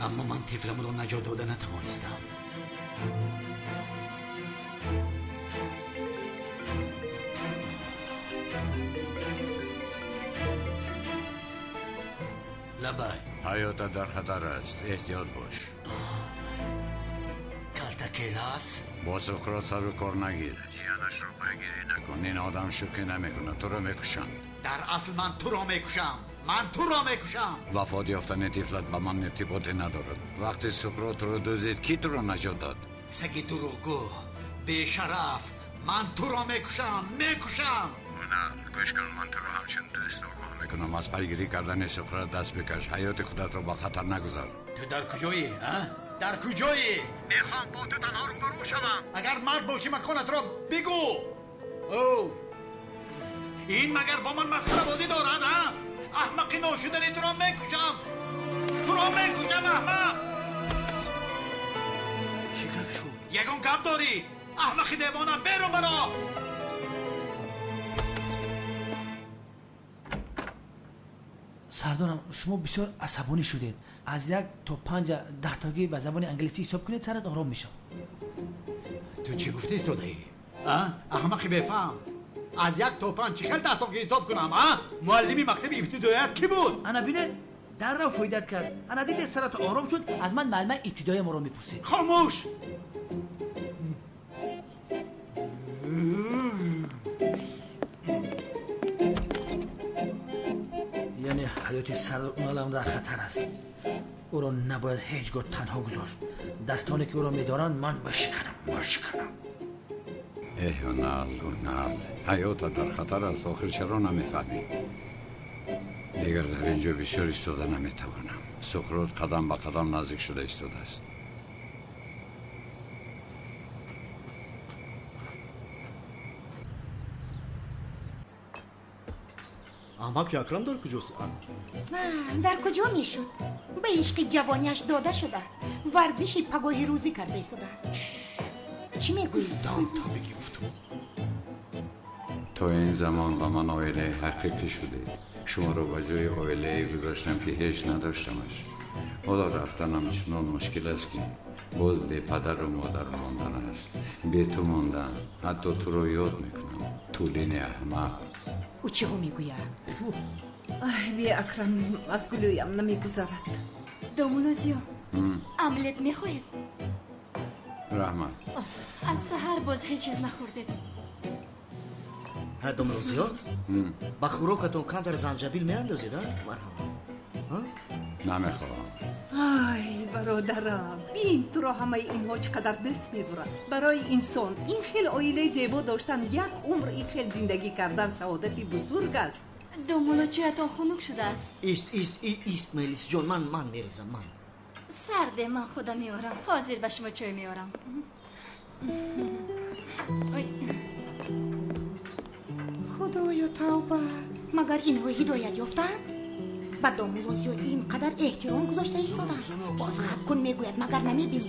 Аммо ман тифламро наҷот дода натавонистам. Лабай. Ҳаётат дар хатар аст, эҳтиёт бош. Калтакелас? Бо Суқрот сару кор нагир. Ҷиянашро пайгирӣ накун. Ин одам шӯхӣ намекунад, туро мекушанд. Дар асл ман туро мекушам. Ман туро мекушам. Вафот ёфтани тифлат ба ман иртиботе надорад. Вақте Суқрот туро дуздид, кӣ туро наҷот дод? Саги дурӯғгӯ, бешараф, ман туро мекушам, мекушам. Ҳунар, гӯш кун, ман туро ҳамчун дӯст огоҳ мекунам. Аз пайгирӣ кардани Суқрот даст бикаш. Ҳаёти худатро ба хатар нагузор. Ту дар куҷоӣ, а? Дар куҷоӣ? Мехоҳам бо ту танҳо рӯбарӯ шавам. Агар мард бошӣ, маконатро бигӯ. О, ин магар бо ман масхарабозӣ дорад, а? Аҳмақи ношудани туро мекушам. Туро мекушам, аҳмақ. Чӣ гап шуд? Ягон гап дорӣ? Аҳмақи девона, берун баро. Сардорам, шумо бисёр асабонӣ шудед. Аз 1 то 5 даҳтогӣ ба забони англисӣ ҳисоб кунед, сарат ором мешавад. Ту чӣ гуфтӣ истодаӣ? А? Аҳмақи бефаҳм. Аз 1 то 5 чӣ хел даҳтогӣ ҳисоб кунам, а? Муаллими мактаби ибтидоият кӣ буд? Ана бинед, дарро фоидат кард. Ана дидед, сарат ором шуд, аз ман муаллимаи ибтидоиямро мепурсед. Хомӯш! Яъне ҳаёти сардор Уналам дар хатар аст. Ӯро набояд ҳеҷ гоҳ танҳо гузошт. Дастоне ки ӯро медоранд, ман бишканам, бишканам. Эҳ, Ҳунал, Ҳунал, ҳаётат дар хатар аст. Охир чаро намефаҳмӣ? Дигар дар ин ҷо бисёр истода наметавонам. Суқрот қадам ба қадам наздик шуда истодааст. Аҳмаки Акрам дар куҷост? Дар куҷо мешуд? Ба ишқи ҷавониаш дода шуда, варзиши пагоҳи рӯзӣ карда истодааст. Чӣ мегӯӣ? Дам та бигирифту. То ин замон ба ман оилаи ҳақиқӣ шудед. Шуморо ба ҷои оилае гузоштам, ки ҳеҷ надоштамаш. Ҳоло рафтанам чунон мушкил аст, ки боз бепадару модар мондан аст. Бе ту мондан. Ҳатто туро ёд мекунам. Тулини аҳмақ. Ӯ чиҳо мегӯяд? Ай, бе Акрам аз гулӯям намегузарад. Домулозиё, омлет мехоҳед? Раҳмат. Аз саҳар боз ҳеҷ чиз нахӯрдед. Ҳа, домулозиё, ба хӯрокатон камтар занҷабил меандозед, а? Марҳамат. Намехоҳам. Ай, бародарам, бин туро ҳамаи инҳо чӣ қадар дӯст медоранд. Барои инсон ин хел оилаи зебо доштан, як умр ин хел зиндагӣ кардан саодати бузург аст. Домуло, чоятон хунук шудааст. Ист, ист, ист, Мелисҷон, ман мерезам, ман. Сарде, ман худам меорам. Ҳозир ба шумо чой меорам. Худоё, тавба! Магар инҳо ҳидоят ёфтаанд? Ба домулозиё ин қадар эҳтиром гузошта истоданд. Боз хат кун мегӯяд, магар намебинӣ?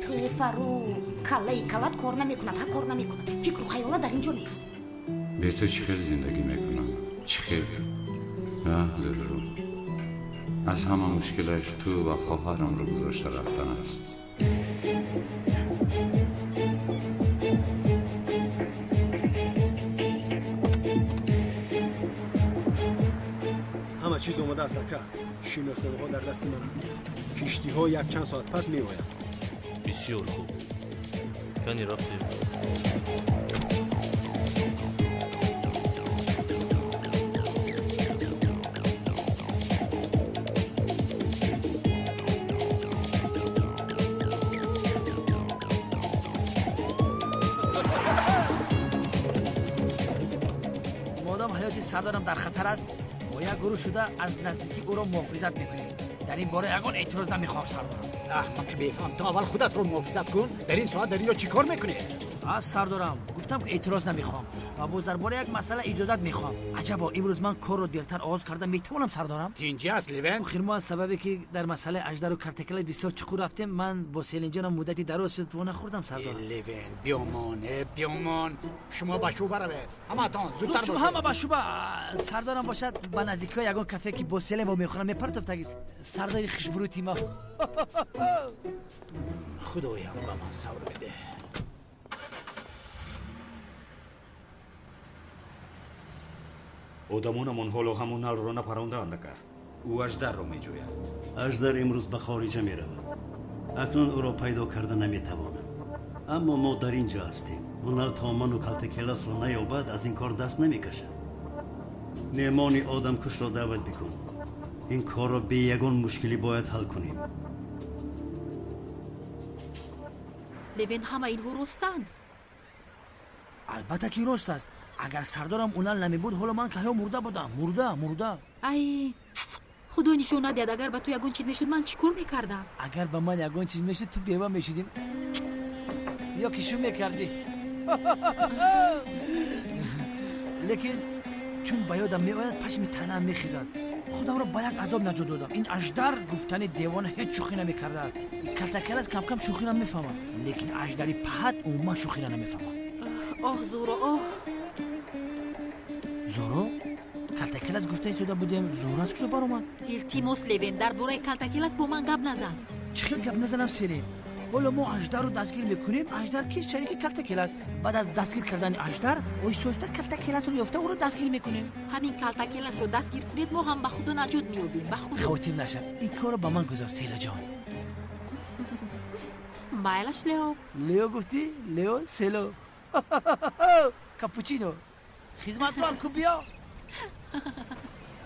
Э, Фаррух, каллаи калат кор намекунад, ҳа, кор намекунад. Фикру хаёла дар ин ҷо нест. Бе ту чӣ хел зиндагӣ мекунам? Чӣ хел? А, Зуҳру, аз ҳама мушкилаш ту ва хоҳарамро гузошта рафтан аст. Ҳама чиз омода аст, ака. Шиносномаҳо дар дасти мананд. Киштиҳо якчанд соат пас меоянд. Бисёр хуб. Кани рафтем. Модом ҳаёти сардорам дар хатар аст, бо як гурӯҳ шуда аз наздикӣ ӯро муҳофизат мекунем. Дар ин бора ягон эътироз намехоҳам, сардорам. Аҳмақи бефаҳм, ту аввал худатро муҳофизат кун. Дар ин соат дар ин ҷо чӣ кор мекунӣ? Аз сардорам гуфтам ки эътироз намехоҳам ва боз дар бораи як масъала иҷозат мехоҳам. Аҷабо, имрӯз ман корро дертар оғоз карда метавонам сардорам? Тинҷӣ аст Левен? Охир мо аз сабабе ки дар масъалаи аждару калтакелас бисёр чуқур рафтем, ман бо Селинҷонам муддати дароз шуд во нахӯрдам сардорам. Левен, биёмон, биёмон. Шумо ба шӯъба равед. Ҳамаатон зудтар бошед. Ҳама ба шӯъба. Сардорам бошад ба наздикиҳои ягон кафе ки бо Селин во мехӯрам мепартофтагид. Сардори хушбурӯти ма. Худоям ба ман сабр бидеҳ. Одамонамон ҳоло ҳамон налро напарондаанд ака. Ӯ аждарро меҷӯяд. Аждар имрӯз ба хориҷа меравад. Акнун ӯро пайдо карда наметавонанд. Аммо мо дар ин ҷо ҳастем. Ҳунар то ману Калтакеласро наёбад, аз ин кор даст намекашад. Меҳмони одамкушро даъват бикун. Ин корро бе ягон мушкилӣ бояд ҳал кунем. Левен, ҳама инҳо ростанд? Албатта ки рост аст. Агар сардорам унал намебуд, ҳоло ман каҳё мурда будам. Мурда, мурда. Ай, худо нишон надиҳад, агар ба ту ягон чиз мешуд, ман чӣ кор мекардам? Агар ба ман ягон чиз мешуд, ту бева мешудим. Ё ки шу мекардӣ. Лекин чун ба ёдам меояд, пашми танаам мехезад. Худамро ба як азоб наҷот додам. Ин аждар гуфтани девона ҳеҷ шӯхӣ намекардааст. Калтакелас камкам шӯхиро мефаҳмад, лекин аждари паҳат умуман шӯхиро намефаҳмад. Оҳ, Зуро, оҳ. Зоро? Калтакелас гуфта истода будем, Зуро аз куҷо баромад? Илтимос, Левен, дар бораи Калтакелас бо ман гап назан. Чӣ хел гап назанам, Селин? Ҳоло мо аждарро дастгир мекунем. Аждар кист? Шарики Калтакелас. Баъд аз дастгир кардани аждар, оҳиста оҳиста Калтакеласро ёфта ӯро дастгир мекунем. Ҳамин Калтакеласро дастгир кунед, мо ҳам ба худо наҷот меёбем, ба худо. Хавотир нашав, ин корро ба ман гузор, Селоҷон. Майлаш, Лео. Лео гуфтӣ? Лео, Село. Капучино. Хизматгор ку биё.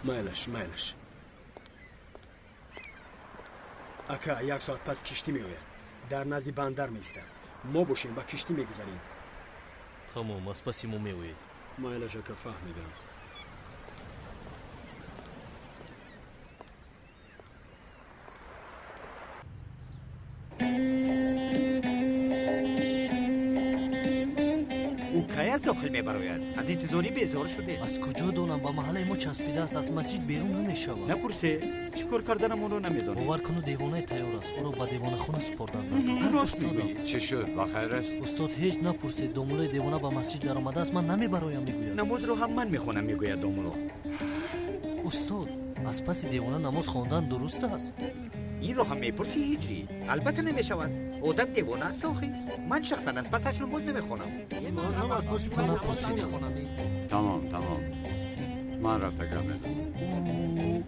Майлаш, майлаш. Ака, як соат пас киштӣ меояд. Дар назди бандар меистад. Мо бошем ба киштӣ мегузарем. Тамом, аз паси мо меоед. Майлаш, ака, фаҳмидам. Ӯ кай аз дохил мебарояд? Аз интизорӣ безор шудем. Аз куҷо донам, ба маҳаллаи мо часпидааст, аз масҷид берун намешавад. Напурсе, чӣ кор карданамонро намедонем. Бовар куну, девонаи тайёр аст. Ӯро ба девонахона супорданд. Рост мегӯӣ. Чӣ шуд? Ба хайр аст? Устод, ҳеҷ напурсед, домулои девона ба масҷид даромадааст, ман намебароям, мегӯяд. Намозро ҳам ман мехонам, мегӯяд домуло. Устод, аз паси девона намоз хондан дуруст аст? Инро ҳам мепурсӣ, ҳиҷрӣ? Албатта намешавад. Одам девона аст охи. Ман шахсан аз пасаш намоз намехонам. Ман ҳам аз паси ту напурсидӣ. Тамом, тамом. Ман рафта гап мезанам.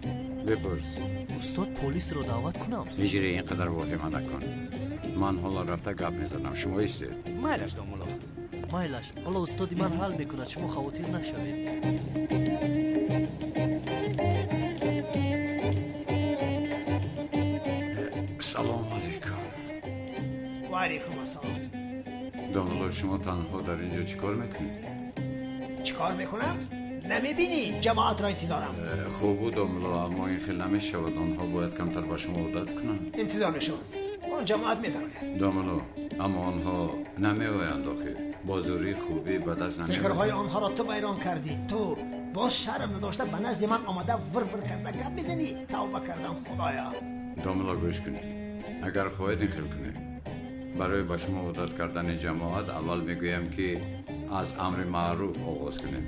Бипурс. Устод, полисро даъват кунам? Ҳиҷрӣ, ин қадар воҳима накун. Ман ҳоло рафта гап мезанам. Шумо истед. Майлаш, домуло. Майлаш, ҳоло устоди ман ҳал мекунад, шумо хавотир нашавед. Салому алайкум. Ва алайкум ассалом. Домуло, шумо танҳо дар ин ҷо чӣ кор мекунед? Чӣ кор мекунам? Намебинӣ, ҷамоатро интизорам. Хуб буд, домуло, аммо ин хел намешавад. Онҳо бояд камтар ба шумо одат кунанд. Интизор мешаванд. Он ҷамоат медарояд. Домуло, аммо онҳо намеоянд охир. Бо зӯрии хубӣ ба даст намеоянд. Фикрҳои онҳоро ту вайрон кардӣ. Ту боз шарм надошта ба назди ман омада вир-вир карда гап мезанӣ. Тавба кардам, худоё. Домуло, гӯш кунед. Агар хоҳед ин хел кунед. Барои ба шумо одат кардани ҷамоат аввал мегӯям ки аз амри маъруф оғоз кунем.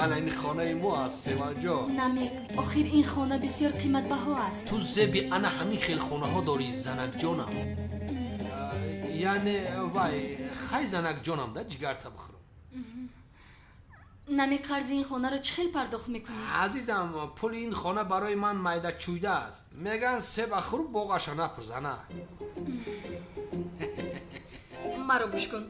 Ана ин хонаи мо аст, Севанҷон. Намек, охир ин хона бисёр қиматбаҳо аст. Ту зеби ана ҳамин хел хонаҳо дорӣ, занакҷонам. Яъне вай, хай занакҷонам да, ҷигарта бихӯрам. Намек, қарзи ин хонаро чӣ хел пардохт мекунӣ? Азизам, пули ин хона барои ман майда чӯйда аст. Меган себа хӯр, боғаша напур, зана. Маро гӯш кун.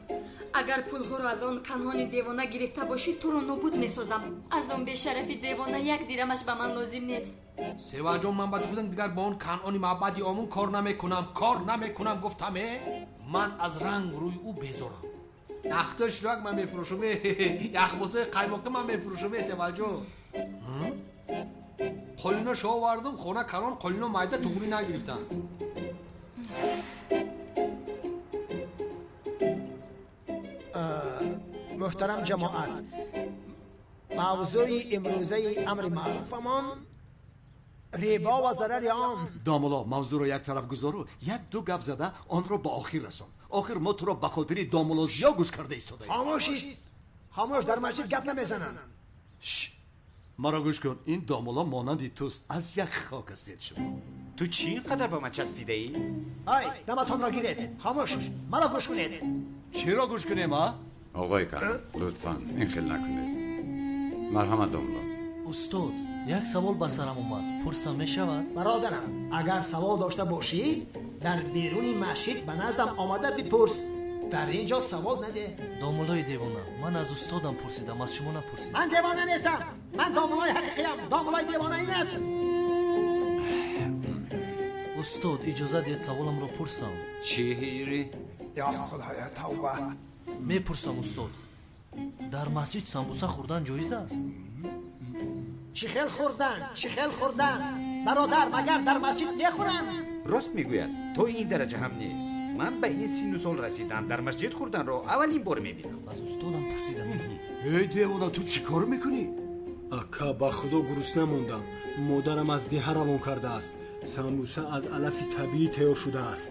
Агар пулҳоро аз он канҳони девона гирифта бошӣ, туро нобуд месозам. Аз он бешарафи девона як дирамаш ба ман лозим нест. Севаҷон, ман ба ту гуфтам, дигар бо он канъони маъбади омун кор намекунам, кор намекунам, гуфтам. Ман аз ранг рӯи ӯ безорам. Нахтои ширак ман мефурӯшам, яхбосаи қаймоқӣ ман мефурӯшам. Севаҷон, қолино шо овардум, хона калон, қолино майда, туғрӣ нагирифтам. Муҳтарам ҷамоат, мавзӯи имрӯзаи амри маъруфамон рибо ва зарари он. Домулло, мавзӯъро як тараф гузору як ду гап зада онро ба охир расон. Охир мо туро ба хотири домулло Зиё гӯш карда истодаем. Хомӯш ист, хомӯш, дар масҷид гап намезананд. Маро гӯш кун, ин домулло монанди туст, аз як хок ҳастед шумо. Ту чӣ ин қадар ба ман часпидаӣ? Ай, даматонро гиред, хомӯш, маро гӯш кунед. Чиро гӯш кунем, а? Оғои Канон, лутфан ин хел накунед. Марҳамат, домулло. Устод, як савол ба сарам омад, пурсам мешавад? Бародарам, агар савол дошта бошӣ, дар беруни масҷид ба наздам омада бипурс. Дар ин ҷо савол наде. Домуллои девона, ман аз устодам пурсидам, аз шумо напурсидам. Ман девона нестам, ман домуллои ҳақиқиям. Домуллои девона ин аст. Устод, иҷоза диҳед саволамро пурсам. Чӣ, ҳиҷрӣ? Ё худоя, тавба. Мепурсам, устод, дар масҷид самбуса хӯрдан ҷоиз аст? Чӣ хел хӯрдан, чӣ хел хӯрдан? Бародар, магар дар масҷид мехӯранд? Рост мегӯяд, то ин дараҷа ҳам не. Ман ба ин синну сол расидам, дар масҷид хӯрданро аввалин бор мебинам. Аз устодам пурсидам. Эй девона, ту чӣ кор мекунӣ? Ака, ба худо гурусна мондам. Модарам аз деҳа равон кардааст. Самбуса аз алафи табиӣ тайёр шудааст.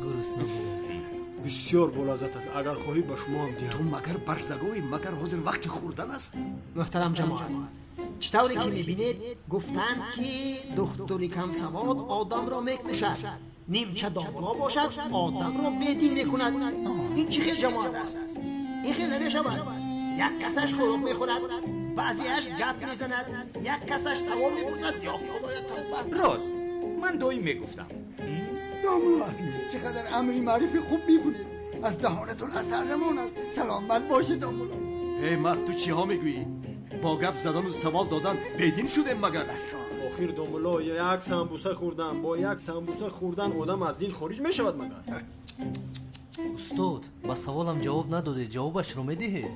Гурусна будааст. Бисёр болаззат аст. Агар хоҳӣ ба шумо ҳам диҳам. Ту магар барзагоӣ? Магар ҳозир вақти хӯрдан аст? Муҳтарам ҷамоат, чӣ тавре ки мебинед, гуфтанд ки духтури камсавод одамро мекушад, нимча домулло бошад одамро бедин мекунад. Ин чӣ хел ҷамоат аст? Ин хел намешавад. Як касаш хӯрок мехӯрад, баъзеаш гап мезанад, як касаш савол мепурсад. Ё худоя, тавба. Рост, ман доим мегуфтам. Домулло Азмӣ, чӣ қадар амри маъруфи хуб мекунед. Аз даҳонатон асар равон аст. Саломат бошед, домулло. Эй мард, ту чиҳо мегӯӣ? Бо гап задану савол додан бедин шудем магар? Охир домулло, як самбуса хӯрдан, бо як самбуса хӯрдан одам аз дин хориҷ мешавад магар? Устод, ба саволам ҷавоб надодед, ҷавобашро медиҳед?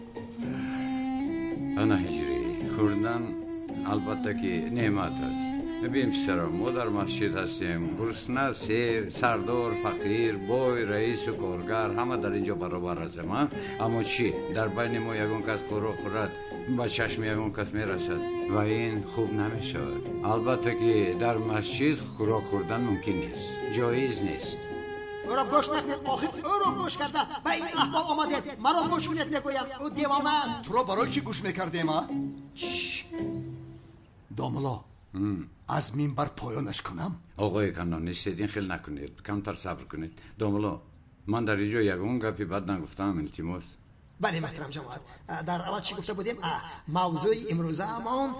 Ана ҳиҷрӣ, хӯрдан албатта ки неъмат аст. Бибин писарам, мо дар масҷид ҳастем. Гурусна, сер, сардор, фақир, бой, раису коргар ҳама дар ин ҷо баробар ҳастем. Аммо чӣ, дар байни мо ягон кас хӯрок хӯрад, ба чашми ягон кас мерасад ва ин хуб намешавад. Албатта ки дар масҷид хӯрок хӯрдан мумкин нест, ҷоиз нест. Ӯро гӯш накунед, охир ӯро гӯш карда ба ин аҳвол омадед. Маро гӯш кунед, мегӯям, ӯ девона аст. Туро барои чӣ гӯш мекардем, а? Домулло, аз минбар поёнаш кунам? Оғои Канон, нестед, ин хел накунед, камтар сабр кунед. Домулло, ман дар ин ҷо ягон гапи бад нагуфтам, илтимос. Бале, муҳтарам ҷамоат, дар аввал чӣ гуфта будем? Мавзӯи имрӯзаамон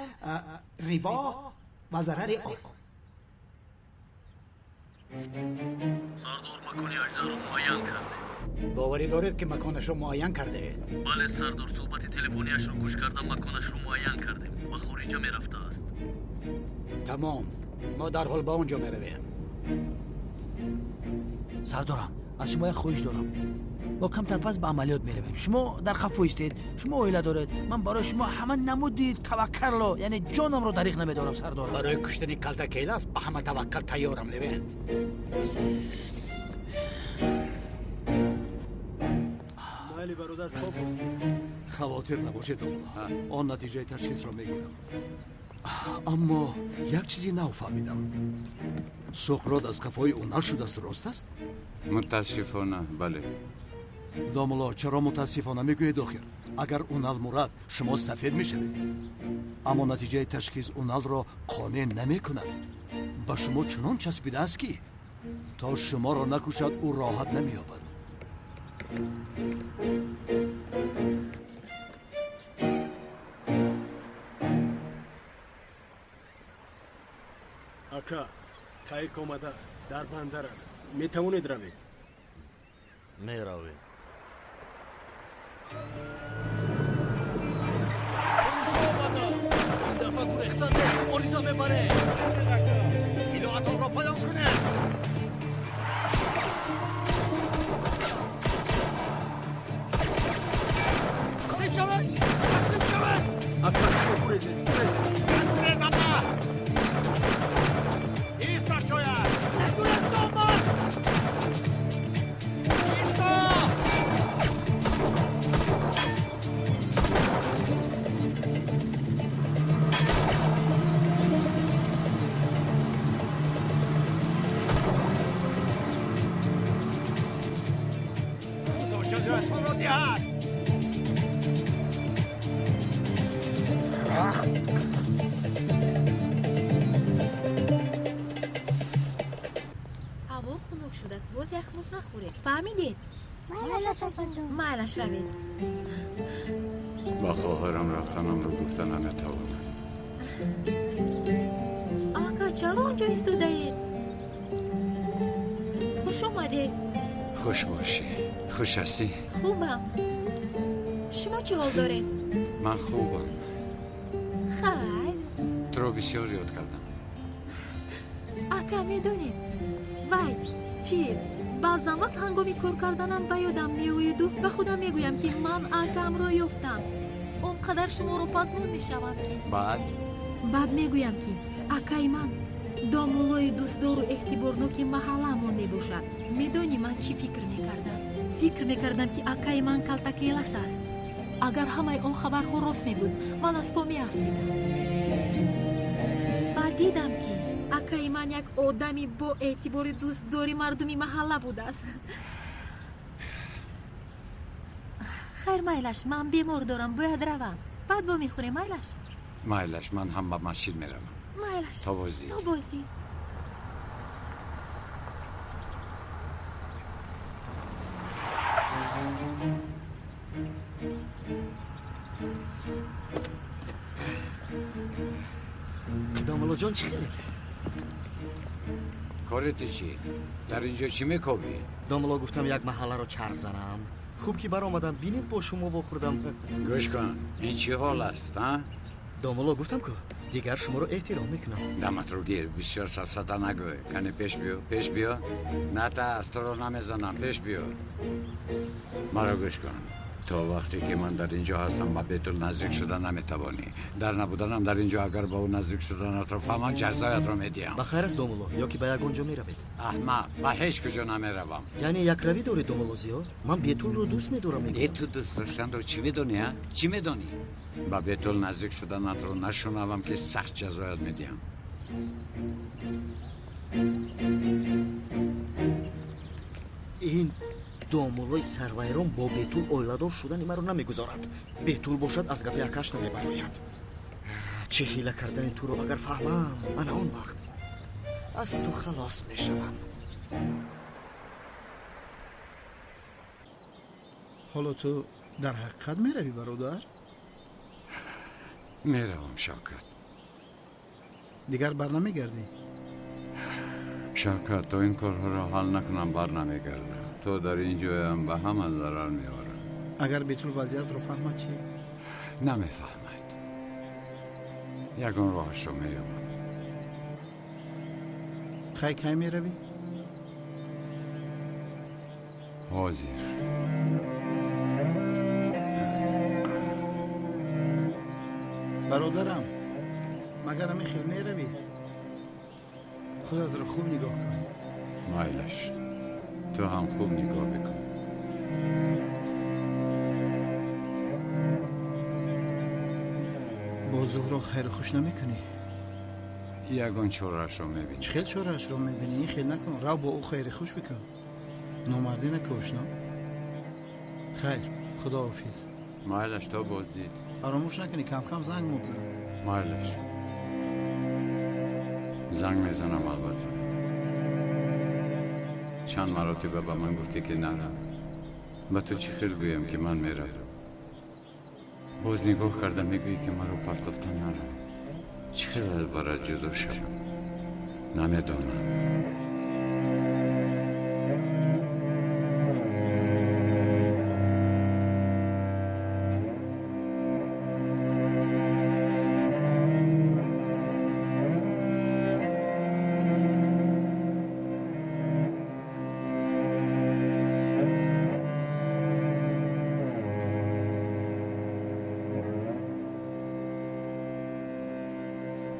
рибо ва зарари он. Сардор, макони аждарро муайян кардем. Боварӣ доред ки маконашро муайян кардаед? Бале, сардор, суҳбати телефонияшро гӯш кардам, маконашро муайян кардем. Ба хориҷа мерафтааст. Тамом, мо дарҳол ба он ҷо меравем. Сардорам, аз шумо як хоҳиш дорам. Мо камтар пас ба амалиёт меравем. Шумо дар қафо истед, шумо оила доред. Ман барои шумо ҳама намуди таваккалро, яъне ҷонамро дариғ намедорам, сардорам. Барои куштани Калтакелас ба ҳама таваккал тайёрам, Левент. Майли бародар, то бостед. Хавотир набошед, домулло, он натиҷаи ташхисро мегирам. Аммо як чизи нав фаҳмидам. Суқрот аз қафои Унал шудааст, рост аст? Мутаассифона, бале. Домулло, чаро мутаассифона мегӯед охир? Агар Унал мурад, шумо сафед мешавед. Аммо натиҷаи ташхис Уналро қонеъ намекунад. Ба шумо чунон часпидааст ки то шуморо накушад, ӯ роҳат намеёбад. Ака, қайиқ омадааст, дар бандар аст. Метавонед равед? Меравем. Ин дафъа гурехтан нест, мубориза мебарем. Силоҳатонро поён кунед. Таслим шавед! Таслим шавед! Ака, шумо гурезед, гурезед. Гурез, амма! Ист дар ҷоят! Нагурез, номард! Исто! Худо ҷазоятонро диҳад! Ҳаво хунук шудааст, боз яхмӯз нахӯред, фаҳмидед? Майлаш, равед. Ба хоҳарам рафтанамро гуфта наметавонам. Ака, чаро он ҷо истодаед? Хуш омадед. Хуш бошӣ. Хуш ҳастӣ? Хубам. Шумо чӣ ҳол доред? Ман хубам. Хайр. Туро бисёр ёд кардам. Ака, медонед, вай чӣ, баъзан вақт ҳангоми кор карданам ба ёдам меояду ба худам мегӯям, ки ман акамро ёфтам. Он қадар шуморо пазмон мешавам, ки Баъд? Баъд мегӯям, ки акаи ман домуллои дӯстдору эҳтиборноки маҳаллаамон мебошад. Медонӣ, ман чӣ фикр мекардам? Фикр мекардам, ки акаи ман Калтакелас аст. Агар ҳамаи он хабарҳо рост мебуд, ман аз по меафтидам. Баъд дидам, ки акаи ман як одами бо эътибори дӯстдори мардуми маҳалла будааст. Хайр, майлаш, ман бемор дорам, бояд равам. Баъд вомехӯрем, майлаш? Майлаш, ман ҳам ба масҷид меравам. Майлаш. То боздид. То боздид. Домуллоҷон, чӣ хелед? Кори ту чӣ? Дар ин ҷо чӣ мекобӣ? Домулло, гуфтам, як маҳалларо чарх занам. Хуб ки баромадам, бинед, бо шумо вохӯрдам. Гӯш кун, ин чӣ ҳол аст, а? Домулло, гуфтам ку, дигар шуморо эҳтиром мекунам. Даматро гир, бисёр сафсата нагӯй. Кани, пеш биё, пеш биё. Натарс, туро намезанам, пеш биё. Маро гӯш кун. То вақте ки ман дар ин ҷо ҳастам, ба Бетул наздик шуда наметавонӣ. Дар набуданам дар ин ҷо агар ба ӯ наздик шуданатро фаҳмам, ҷазоятро медиҳам. Ба хайр аст, домулло, ё ки ба ягон ҷо меравед? Аҳмақ, ба ҳеҷ куҷо намеравам. Яъне якравӣ доред, домулло Зиё? Ман Бетулро дӯст медорам, Э, мегӯям. ту дӯст доштанро чӣ медонӣ, а? Чӣ медонӣ? Ба Бетул наздик шуданатро нашунавам, ки сахт ҷазоят медиҳам. Ин домуллои сарвайрон бо Бетул оиладор шудани маро намегузорад. Бетул бошад, аз гапи акаш намебарояд. Чӣ ҳила кардани туро агар фаҳмам, ана он вақт аз ту халос мешавам. Ҳоло ту дар ҳақиқат меравӣ, бародар? Меравам, Шавкат. Дигар барнамегардӣ? Шавкат, то ин корҳоро ҳал накунам, бар намегардам. То дар ин ҷоям ба ҳама зарар меорам. Агар Бетул вазъиятро фаҳмад чӣ? Намефаҳмад. Ягон роҳашро меёбам. Хай, кай меравӣ? Ҳозир. Бародарам, магар ҳамин хел меравӣ? Худатро хуб нигоҳ кун. Майлаш, ту ҳам хуб нигоҳ бикун. Бо Зуҳро хайру хуш намекунӣ? Ягон чораашро мебинӣ. Чӣ хел чораашро мебинӣ? Ин хел накун, рав, бо ӯ хайри хуш бикун. Номардӣ наку, ошно. Хайр, худоҳофиз. Майлаш, то боздид. Фаромӯш накунӣ, камкам занг мобзан. Майлаш, занг мезанам, албатта. Чанд маротиба ба ман гуфтӣ, ки нарав. Ба ту чӣ хел гӯям, ки ман меравам? Боз нигоҳ карда мегӯӣ, ки маро партофта нарав. Чӣ хел аз барат ҷудо шавам, намедонам.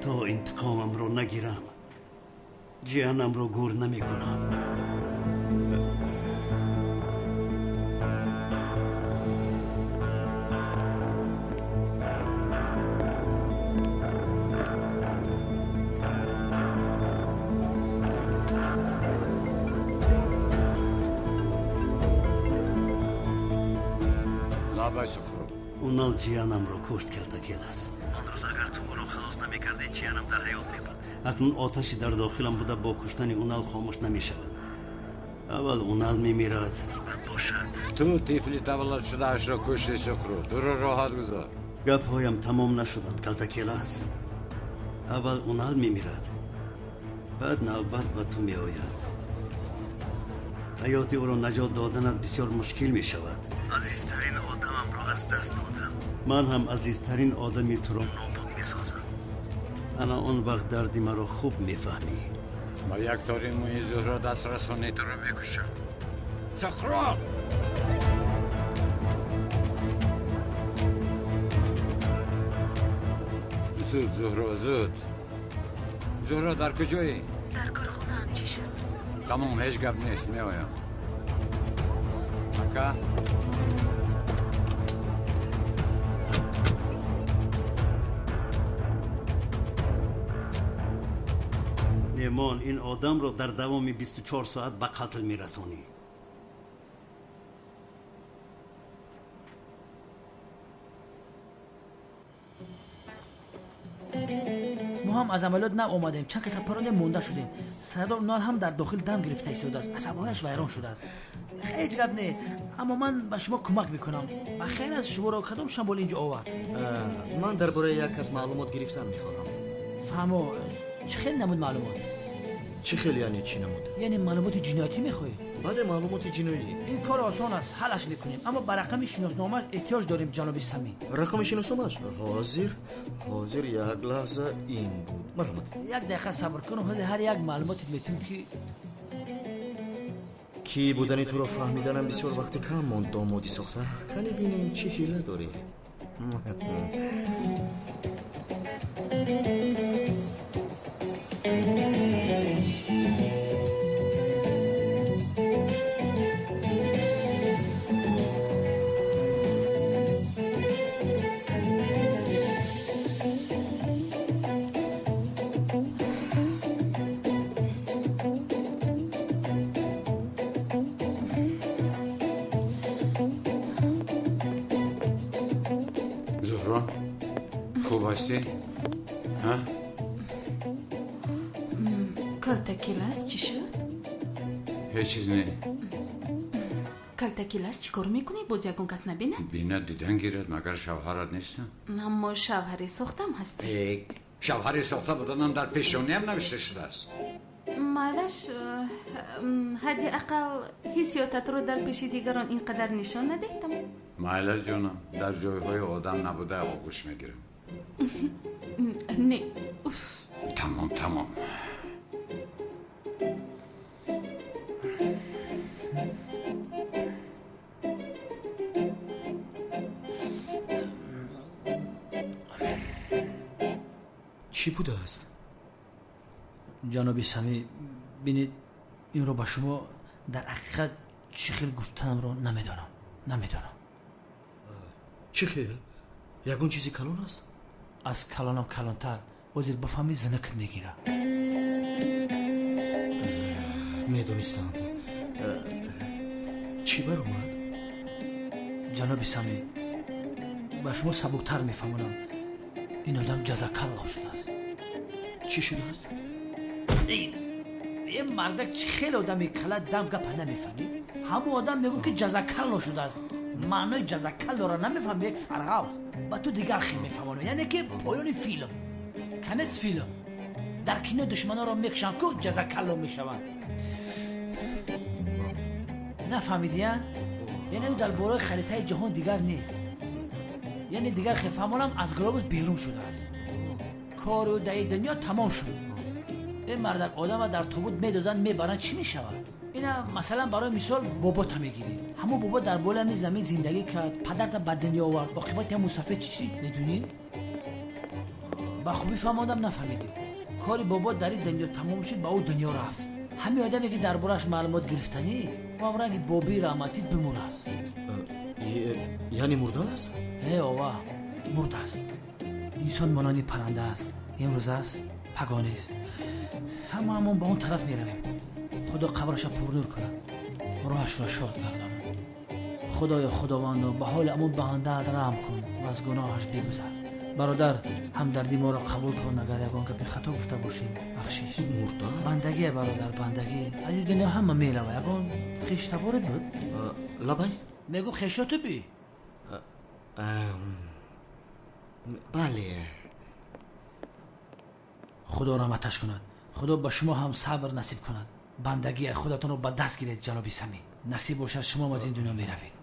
То интиқомамро нагирам, ҷиянамро гур намекунам. Унал ҷиянамро кушт, Калтакелас. Он рӯз агар ту ӯро халос намекардӣ, ҷиянам дар ҳаёт мебуд. Акнун оташи дар дохилам буда бо куштани Унал хомӯш намешавад. Аввал Унал мемирад, баъд бошад. Ту тифли таваллудшудаашро кушти, Сухроб. Туро роҳат гузор. Гапҳоям тамом нашуданд, Калтакелас. Аввал Унал мемирад, баъд навбат ба ту меояд. Ҳаёти ӯро наҷот доданат бисёр мушкил мешавад. Азизтарин одамамро аз даст додам. Ман ҳам азизтарин одами туро нобуд месозам. Ана он вақт дарди маро хуб мефаҳмӣ. Ба як тори мӯи Зуҳро даст расонӣ, туро мекушам. Сухроб! Зуд, Зуҳро, зуд. Зуҳро, дар куҷоӣ? Дар корхонаам. Чӣ шуд? Тамом, ҳеҷ гап нест, меоям. Ака? Немон, ин одамро дар давоми 24 соат ба қатл мерасонӣ. Мо ҳам аз амалиёт нав омадем, чанд каса парондем, монда шудем. Сардор Унал ҳам дар дохил дам гирифта истодааст, асабҳояш вайрон шудааст. Ҳеҷ гап не, аммо ман ба шумо кӯмак мекунам. Ба хайр аст, шуморо кадом шамол инҷо овард? Ман дар бораи як кас маълумот гирифтан мехоҳам. Фаҳмо, чӣ хел намуд маълумот? Чӣ хел яъне чӣ намуд? Яъне маълумоти ҷиноятӣ мехоҳӣ? Бале, маълумоти ҷиноӣ. Ин кор осон аст, ҳаллаш мекунем, аммо ба рақами шиносномааш эҳтиёҷ дорем, ҷаноби Самӣ. Рақами шиносномааш? Ҳозир, ҳозир, як лаҳза, ин буд. Марҳамат. Як дақиқа сабр кун, ҳозир ҳар як маълумоте метум ки Кӣ будани туро фаҳмиданам бисёр вақти кам монд, домоди сохта. Кани бинем чӣ ҳила дорӣ. Зуҳро, хуб ҳастӣ? Калтакелас, чӣ шуд? Ҳеҷ чиз не. Калтакелас, чӣ кор мекунӣ? Боз ягон кас набинад? Бинад, дидан гирад, магар шавҳарат нестам? Аммо шавҳари сохтам ҳастӣ. Шавҳари сохта буданам дар пешониям навишта шудааст. Майлаш, ҳадди ақал ҳиссиётатро дар пеши дигарон ин қадар нишон надиҳ, тамом. Майла ҷонам, дар ҷойҳои одам набуда оғӯш мегирам. Не, уф. Тамом, тамом. Чӣ будааст? Ҷаноби Самӣ, бинед, инро ба шумо дар ҳақиқат чӣ хел гуфтанамро намедонам. Намедонам. Чӣ хел? Ягон чизи калон аст? Аз калонам калонтар. Ҳозир бафаҳмӣ, зинакат мегирад. Медонистам. Чӣ баромад? Ҷаноби Самӣ, ба шумо сабуктар мефаҳмонам. Ин одам ҷазакалло шудааст. Чӣ шудааст? Ин мардак чӣ хеле одами кала дам гапа намефаҳмӣ? Ҳамон одам мегӯ ки ҷазакалло шудааст. Маънои ҷазакаллоро намефаҳмӣ, як сарғавз. Ба ту дигар хел мефаҳмонам. Яъне ки поёни филм, конец филм. Дар кино душманонро мекушанд ку ҷазакалло мешаванд. Нафаҳмидӣ, а? Яъне ӯ дар бораи харитаи ҷаҳон дигар нест. Яъне дигар хел фаҳмонам, аз глобус берун шудааст. Кору даи дунё тамом шуд. Ин мардак одама дар тобут медозанд, мебаранд, чӣ мешавад? Ина масалан барои мисол бобота мегирӣ. Ҳамон бобо дар болои ҳамин замин зиндагӣ кард, падарта ба дунё овард, оқибати ҳам мусафед чӣ шид? Медонӣ? Ба хубӣ фаҳмондам, нафаҳмидӣ. Кори бобо дар ин дунё тамом шуд, ба ӯ дунё рафт. Ҳамин одаме ки дар борааш маълумот гирифтанӣ, ӯ ҳам ранги бобии раҳматит бимурааст. Яъне мурдааст? Э, ова, мурдааст. Инсон монанди парранда аст. Имрӯз аст, пагоҳ нест. Ҳамаамон ба он тараф меравем. Худо қабрашро пурнур кунад, роҳашро шод гардонад. Худоё худовандо, ба ҳоли амон бандаат раҳм кун ва аз гуноҳаш бигузар. Бародар, ҳамдардӣ моро қабул кун, агар ягон гапи хато гуфта бошем, бахшиш. Мурда? Бандагие, бародар, бандагӣ. Аз ин дунё ҳама мерава. Ягон хештаборет буд? Лабай? Мегӯ хешоту би? Бале. Худо раҳматаш кунад. Худо ба шумо ҳам сабр насиб кунад. Бандагие худатонро ба даст гиред, ҷаноби Самӣ. Насиб бошад, шумоам аз ин дунё меравед.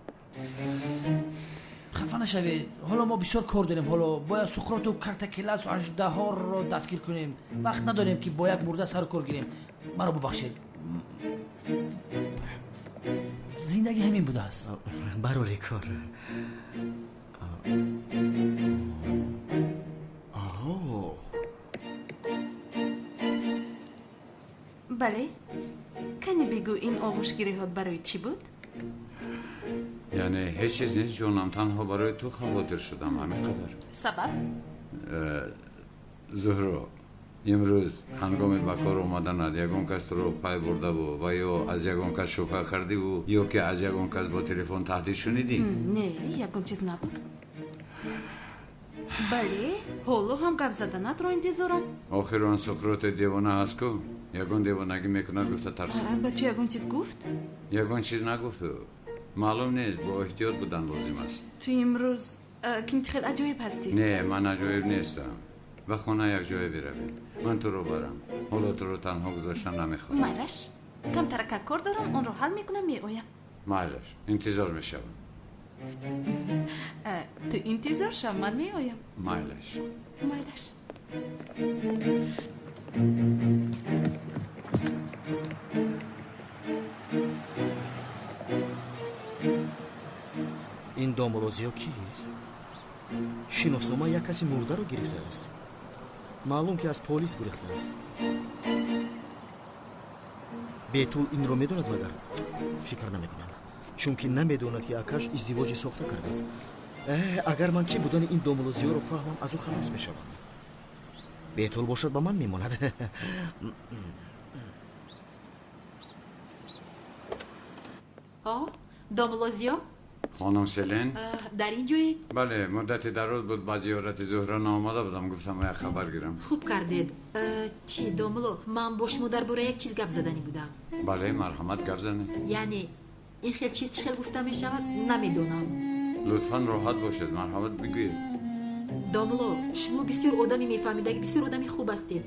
Хафа нашавед, ҳоло мо бисёр кор дорем. Ҳоло бояд Суқроту Картакеласу аждаҳорро дастгир кунем. Вақт надорем ки бо як мурда сару кор гирем. Маро бубахшед, зиндагӣ ҳамин будааст. Барори кор. Бале, кани бигӯ, ин оғӯшгириҳот барои чӣ буд? Яъне ҳеҷ чиз нест, ҷонам, танҳо барои ту хавотир шудам, ҳамин қадар. Сабаб? Зуҳро, имрӯз ҳангоми ба кор омаданат ягон кас туро пай бурдаву ва ё аз ягон кас шубҳа кардиву ё ки аз ягон кас бо телефон таҳдид шунидӣ? Не, ягон чиз набуд. Бале, ҳоло ҳам гап заданатро интизорам. Охир он Суқроти девона ҳаст ку, ягон девонагӣ мекунад гуфта тарсид. Ба ту ягон чиз гуфт? Ягон чиз нагуфту. Маълум нест, бо эҳтиёт будан лозим аст. Ту имрӯз ким чӣ хел аҷоиб ҳастӣ. Не, ман аҷоиб нестам. Ба хона якҷоя биравем, ман туро барам. Ҳоло туро танҳо гузоштан намехоҳам. Майлаш, камтаракак кор дорам, онро ҳал мекунам, меоям. Майлаш, интизор мешавам. Ту интизор шав, ман меоям. Майлаш. Майлаш. Ин домулозиё кист? Шиноснома як каси мурдаро гирифтааст. Маълум ки аз полис гурехтааст. Бетул инро медонад магар? Фикр намекунам, чунки намедонад ки акаш издивоҷи сохта кардааст. Агар ман кӣ будани ин домулозиёро фаҳмам, аз ӯ халос мешавам. Бетул бошад, ба ман мемонад. Домулозиё? Хонум Селен? Дар ин ҷоед? Бале, муддати дароз буд ба зиёрати Зуҳро наомада будам, гуфтам як хабар гирам. Хуб кардед. Чӣ, домуло, ман бо шумо дар бораи як чиз гап заданӣ будам. Бале, марҳамат, гап занед. Яъне ин хел чиз чӣ хел гуфта мешавад, намедонам. Лутфан роҳат бошед, марҳамат бигӯед. Домуло, шумо бисёр одами мефаҳмидаги, бисёр одами хуб ҳастед,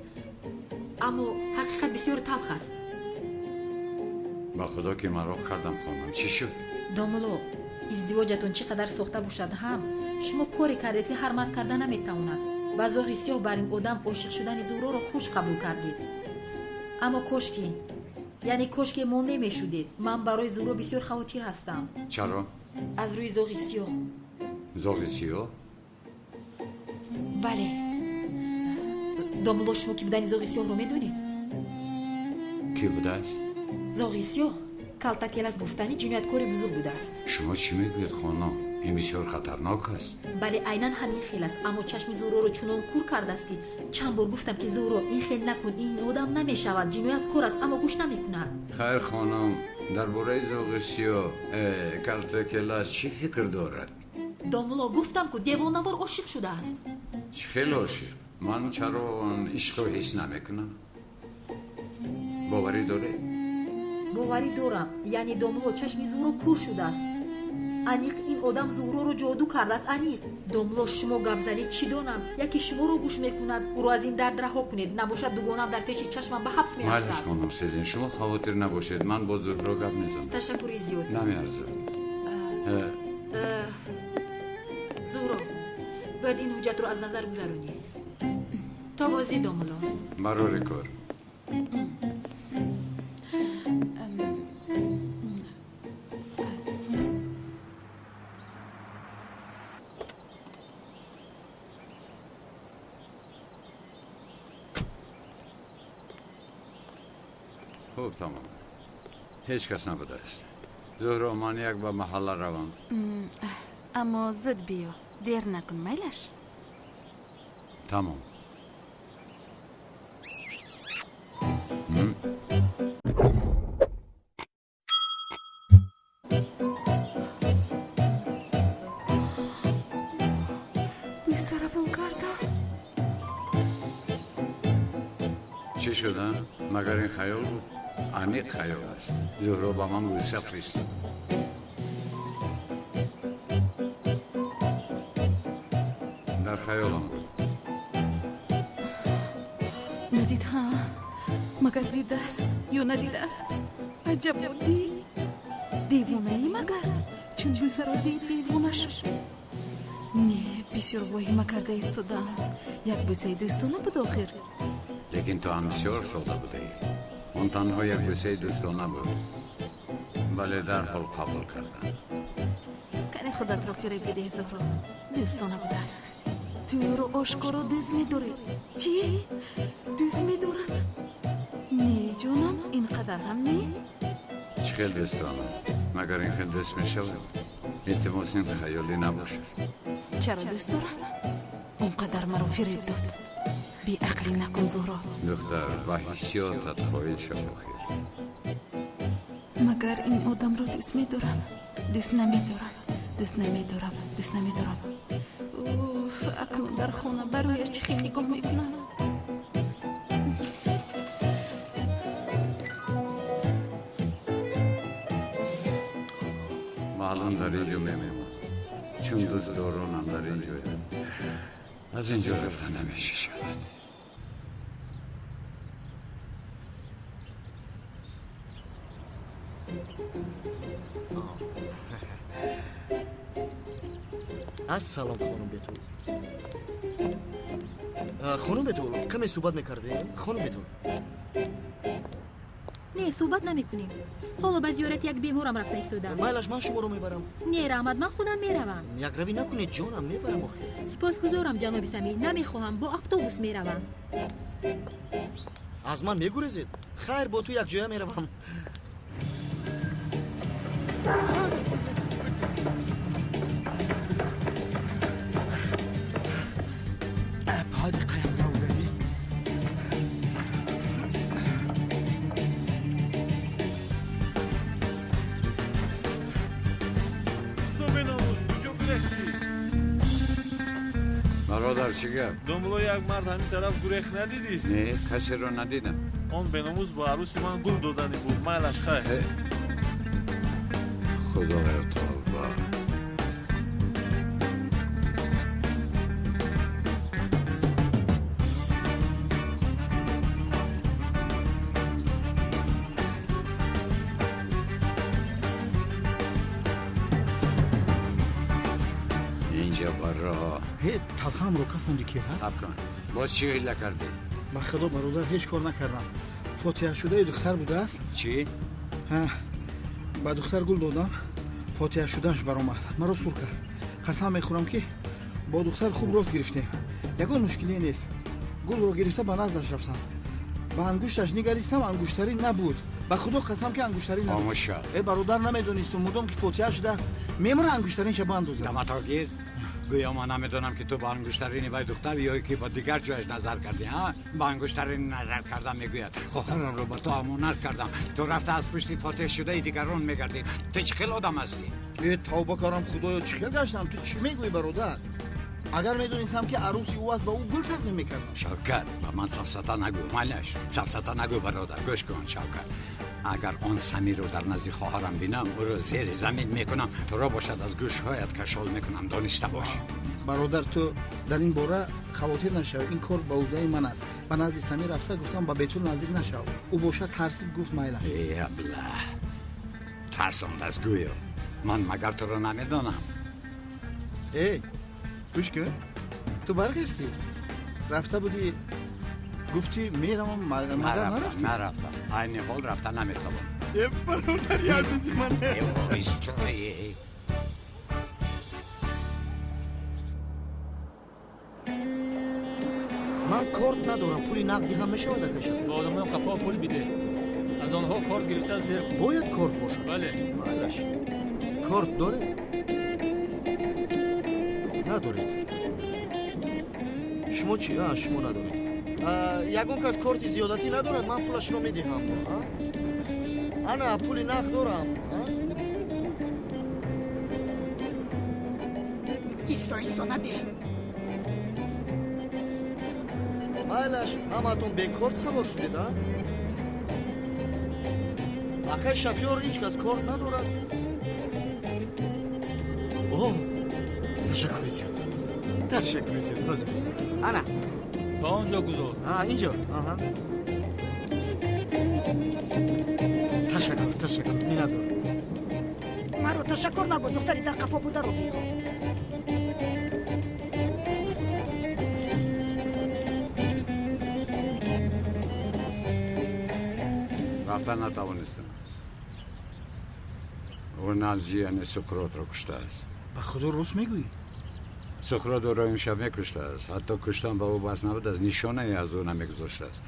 аммо ҳақиқат бисёр талх аст. Ба худо ки мароқ кардам, хонум, чӣ шуд? Домуло, издивоҷатон чӣ қадар сохта бошад ҳам, шумо коре кардед ки ҳар мард карда наметавонад. Ба зоғи сиёҳ бар ин одам ошиқ шудани Зуҳроро хуш қабул кардед. Аммо кошки, яъне кошке монеъ мешудед. Ман барои Зуҳро бисёр хавотир ҳастам. Чаро? Аз рӯи зоғи сиёҳ. Зоғи сиёҳ? Бале. Домуло, шумо ки будани зоғи сиёҳро медонед? Кӣ будааст? Зоғи сиёҳ Калтакелас гуфтани ҷинояткори бузург будааст. Шумо чӣ мегӯед, хонум? Ин бисёр хатарнок аст. Бале, айнан ҳамин хел аст, аммо чашми Зуҳроро чунон кур кардааст ки чанд бор гуфтам ки Зуҳро, ин хел накун, ин одам намешавад, ҷинояткор аст, аммо гӯш намекунад. Хайр, хонум, дар бораи зоғи сиёҳ Калтакелас чӣ фикр дорад? Домуло, гуфтам ку девонавор ошиқ шудааст. Чӣ хел ошиқ? Ман чаро он ишқро ҳис намекунам? Боварӣ доред? Боварӣ дорам. Яъне домуло, чашми Зуҳро кур шудааст. Аниқ ин одам Зуҳроро ҷоду кардааст, аниқ. Домуло, шумо гап занед, чӣ донам, яке шуморо гӯш мекунад, ӯро аз ин дард раҳо кунед, набошад дугонам дар пеши чашмам ба ҳабс меафтад. Майлаш, хонум Селин, шумо хавотир набошед, ман бо Зуҳро гап мезанам. Ташаккури зиёд. Намеарзад. Зуҳро, бояд ин ҳуҷҷатро аз назар гузаронӣ. То боздӣ, домуло. Барори кор. Хуб, тамом. Ҳеҷ кас набудааст. Зуҳро, ман як ба маҳалла равам. Аммо зуд биё, дер накун, майлаш? Тамом. Бӯйсаравон кардам. Чӣ шуда? Магар ин хаёл буд? Аниқ хаёл аст. Зуҳро ба ман бӯса фиристод. Дар хаёлам буд. Надид ҳа? Магар дидааст ё надидааст? Аҷаб дид. Девонаӣ магар? Чун бӯсаро дид, девона шуд. Не, бисёр воҳима карда истодаам. Як бӯсаи дӯстона буд охир. Лекин ту ҳам бисёр сода будаӣ. Он танҳо як бӯсаи дӯстона буд, вале дарҳол қабул кардам. Кане худатро фиреб бидеҳ, Зуҳро. Дӯстона будааст. Ту ӯро ошкоро дӯст медорӣ. Чӣ? Дӯст медорам? Не, ҷонам, ин қадар ҳам не? Чӣ хел дӯстона? Магар ин хел дӯст мешавад? Илтимос, ин хаёлӣ набошад. Чаро дӯст дорам? Он қадар маро фиреб дод. Беақлӣ накун, Зуҳро. Духтар, ба ҳиссиётат хоил шав охир. Магар ин одамро дӯст медорам? Дӯст намедорам, дӯст намедорам, дӯст намедорам. Уф, акнун дар хона ба рӯяш чӣ хел нигоҳ мекунам? Маълум дар ин ҷо мемонам, чун дӯстдоронам дар ин ҷоянд. Аз ин ҷо рафта намешавад. Ассалом, хонум Бетул. Хонум Бетул, каме суҳбат мекардем? Хонум Бетул. Не, суҳбат намекунем. Ҳоло ба зиёрати як беморам рафта истодам. Майлаш, ман шуморо мебарам. Не, раҳмат, ман худам меравам. Якравӣ накунед, ҷонам, мебарам охир. Сипосгузорам, ҷаноби Самир, намехоҳам, бо автобус меравам. Аз ман мегурезед? Хайр, бо ту якҷоя меравам. Бародар, чӣ гап? Домулло, як мард ҳамин тараф гурехт, надидӣ? Не, касеро надидам. Он беномус ба арӯси ман гул доданӣ буд. Майлаш, хайр. Худоё, тавба. Инҷа баро. Ҳе, талхаамро кафонди, ки ҳаст? Сабр кун. Боз чӣ ҳила кардӣ? Ба худо, бародар, ҳеҷ кор накардам. Фотиҳашудаи духтар будааст? Чӣ? Ба духтар гул додам, фотиҳашудааш баромад, маро сур кард. Қасам мехӯрам, ки бо духтар хуб рост гирифтем, ягон мушкиле нест. Гулро гирифта ба наздаш рафтам, ба ангушташ нигаристам, ангуштарӣ набуд. Ба худо қасам, ки ангуштарӣ набуд. Хомӯш шав. Э, бародар, намедонистум, мудом ки фотиҳа шудааст, мемура ангуштаринша бандозад. Даматро гир. Гӯё ман намедонам, ки ту ба ангуштарини вай духтар ё ки ба дигар ҷояш назар кардӣ. Ҳа, ба ангуштарини назар кардам мегӯяд. Хоҳарамро ба ту амонат кардам, ту рафта аз пушти фотиҳшудаи дигарон мегардӣ. Ту чӣ хел одам ҳастӣ? Э, тавба карам, худоё, чӣ хел гаштам? Ту чӣ мегӯӣ, бародар? Агар медонистам, ки арӯси ӯ аст, ба ӯ гул тақдим мекардам. Шавкат, ба ман сафсата нагӯ, майлаш, сафсата нагӯ, бародар. Гӯш кун, Шавкат, агар он Самирро дар назди хоҳарам бинам, ӯро зери замин мекунам, туро бошад аз гӯшҳоят кашол мекунам, дониста бош. Бародар, ту дар ин бора хавотир нашав, ин кор ба ӯҳдаи ман аст. Ба назди Самир рафта гуфтам, ба Бетул наздик нашав. Ӯ бошад тарсид, гуфт майла. Э, абла, тарсондааст гӯё. Ман магар туро намедонам? Э, гӯш кун, ту баргаштӣ, рафта будӣ, гуфтӣ меравам, магар нарафтӣ? Нарафтам, айни ҳол рафта наметавонам. Э, бародари азизи ман. Истое. Ман корт надорам, пули нақдӣ ҳам мешавад, ака Шафиқ? Ба одамои қафо пул бидеҳ, Аз онҳо корт гирифта зер кун. Бояд корт бошад? Бале. Майлаш. Корт доред? Надоред. Шумо чӣ? Шумо надоред. Ягон кас корти зиёдатӣ надорад, ман пулашро медиҳам. Ана, пули нақд дорам. Исто, исто, наде. Майлаш, ҳамаатон бекорт савор шудед, а? Акай шофёр ҳеҷ кас корт надорад. О, ташаккури зиёд. Ташаккури зиёд. Ҳозир. Ана. Ба он ҷо гузор. Инҷо. Аҳа. Ташаккур, ташаккур. Миннатдор. Маро ташаккур нагӯ, духтари дар қафо бударо бигӯ. Рафта натавонистам. Унал ҷияни Суқротро куштааст. Ба худо рост мегӯӣ? Суқрот ӯро имшаб мекуштааст. Ҳатто куштан ба ӯ бас набудааст, нишонае аз ӯ намегузоштааст.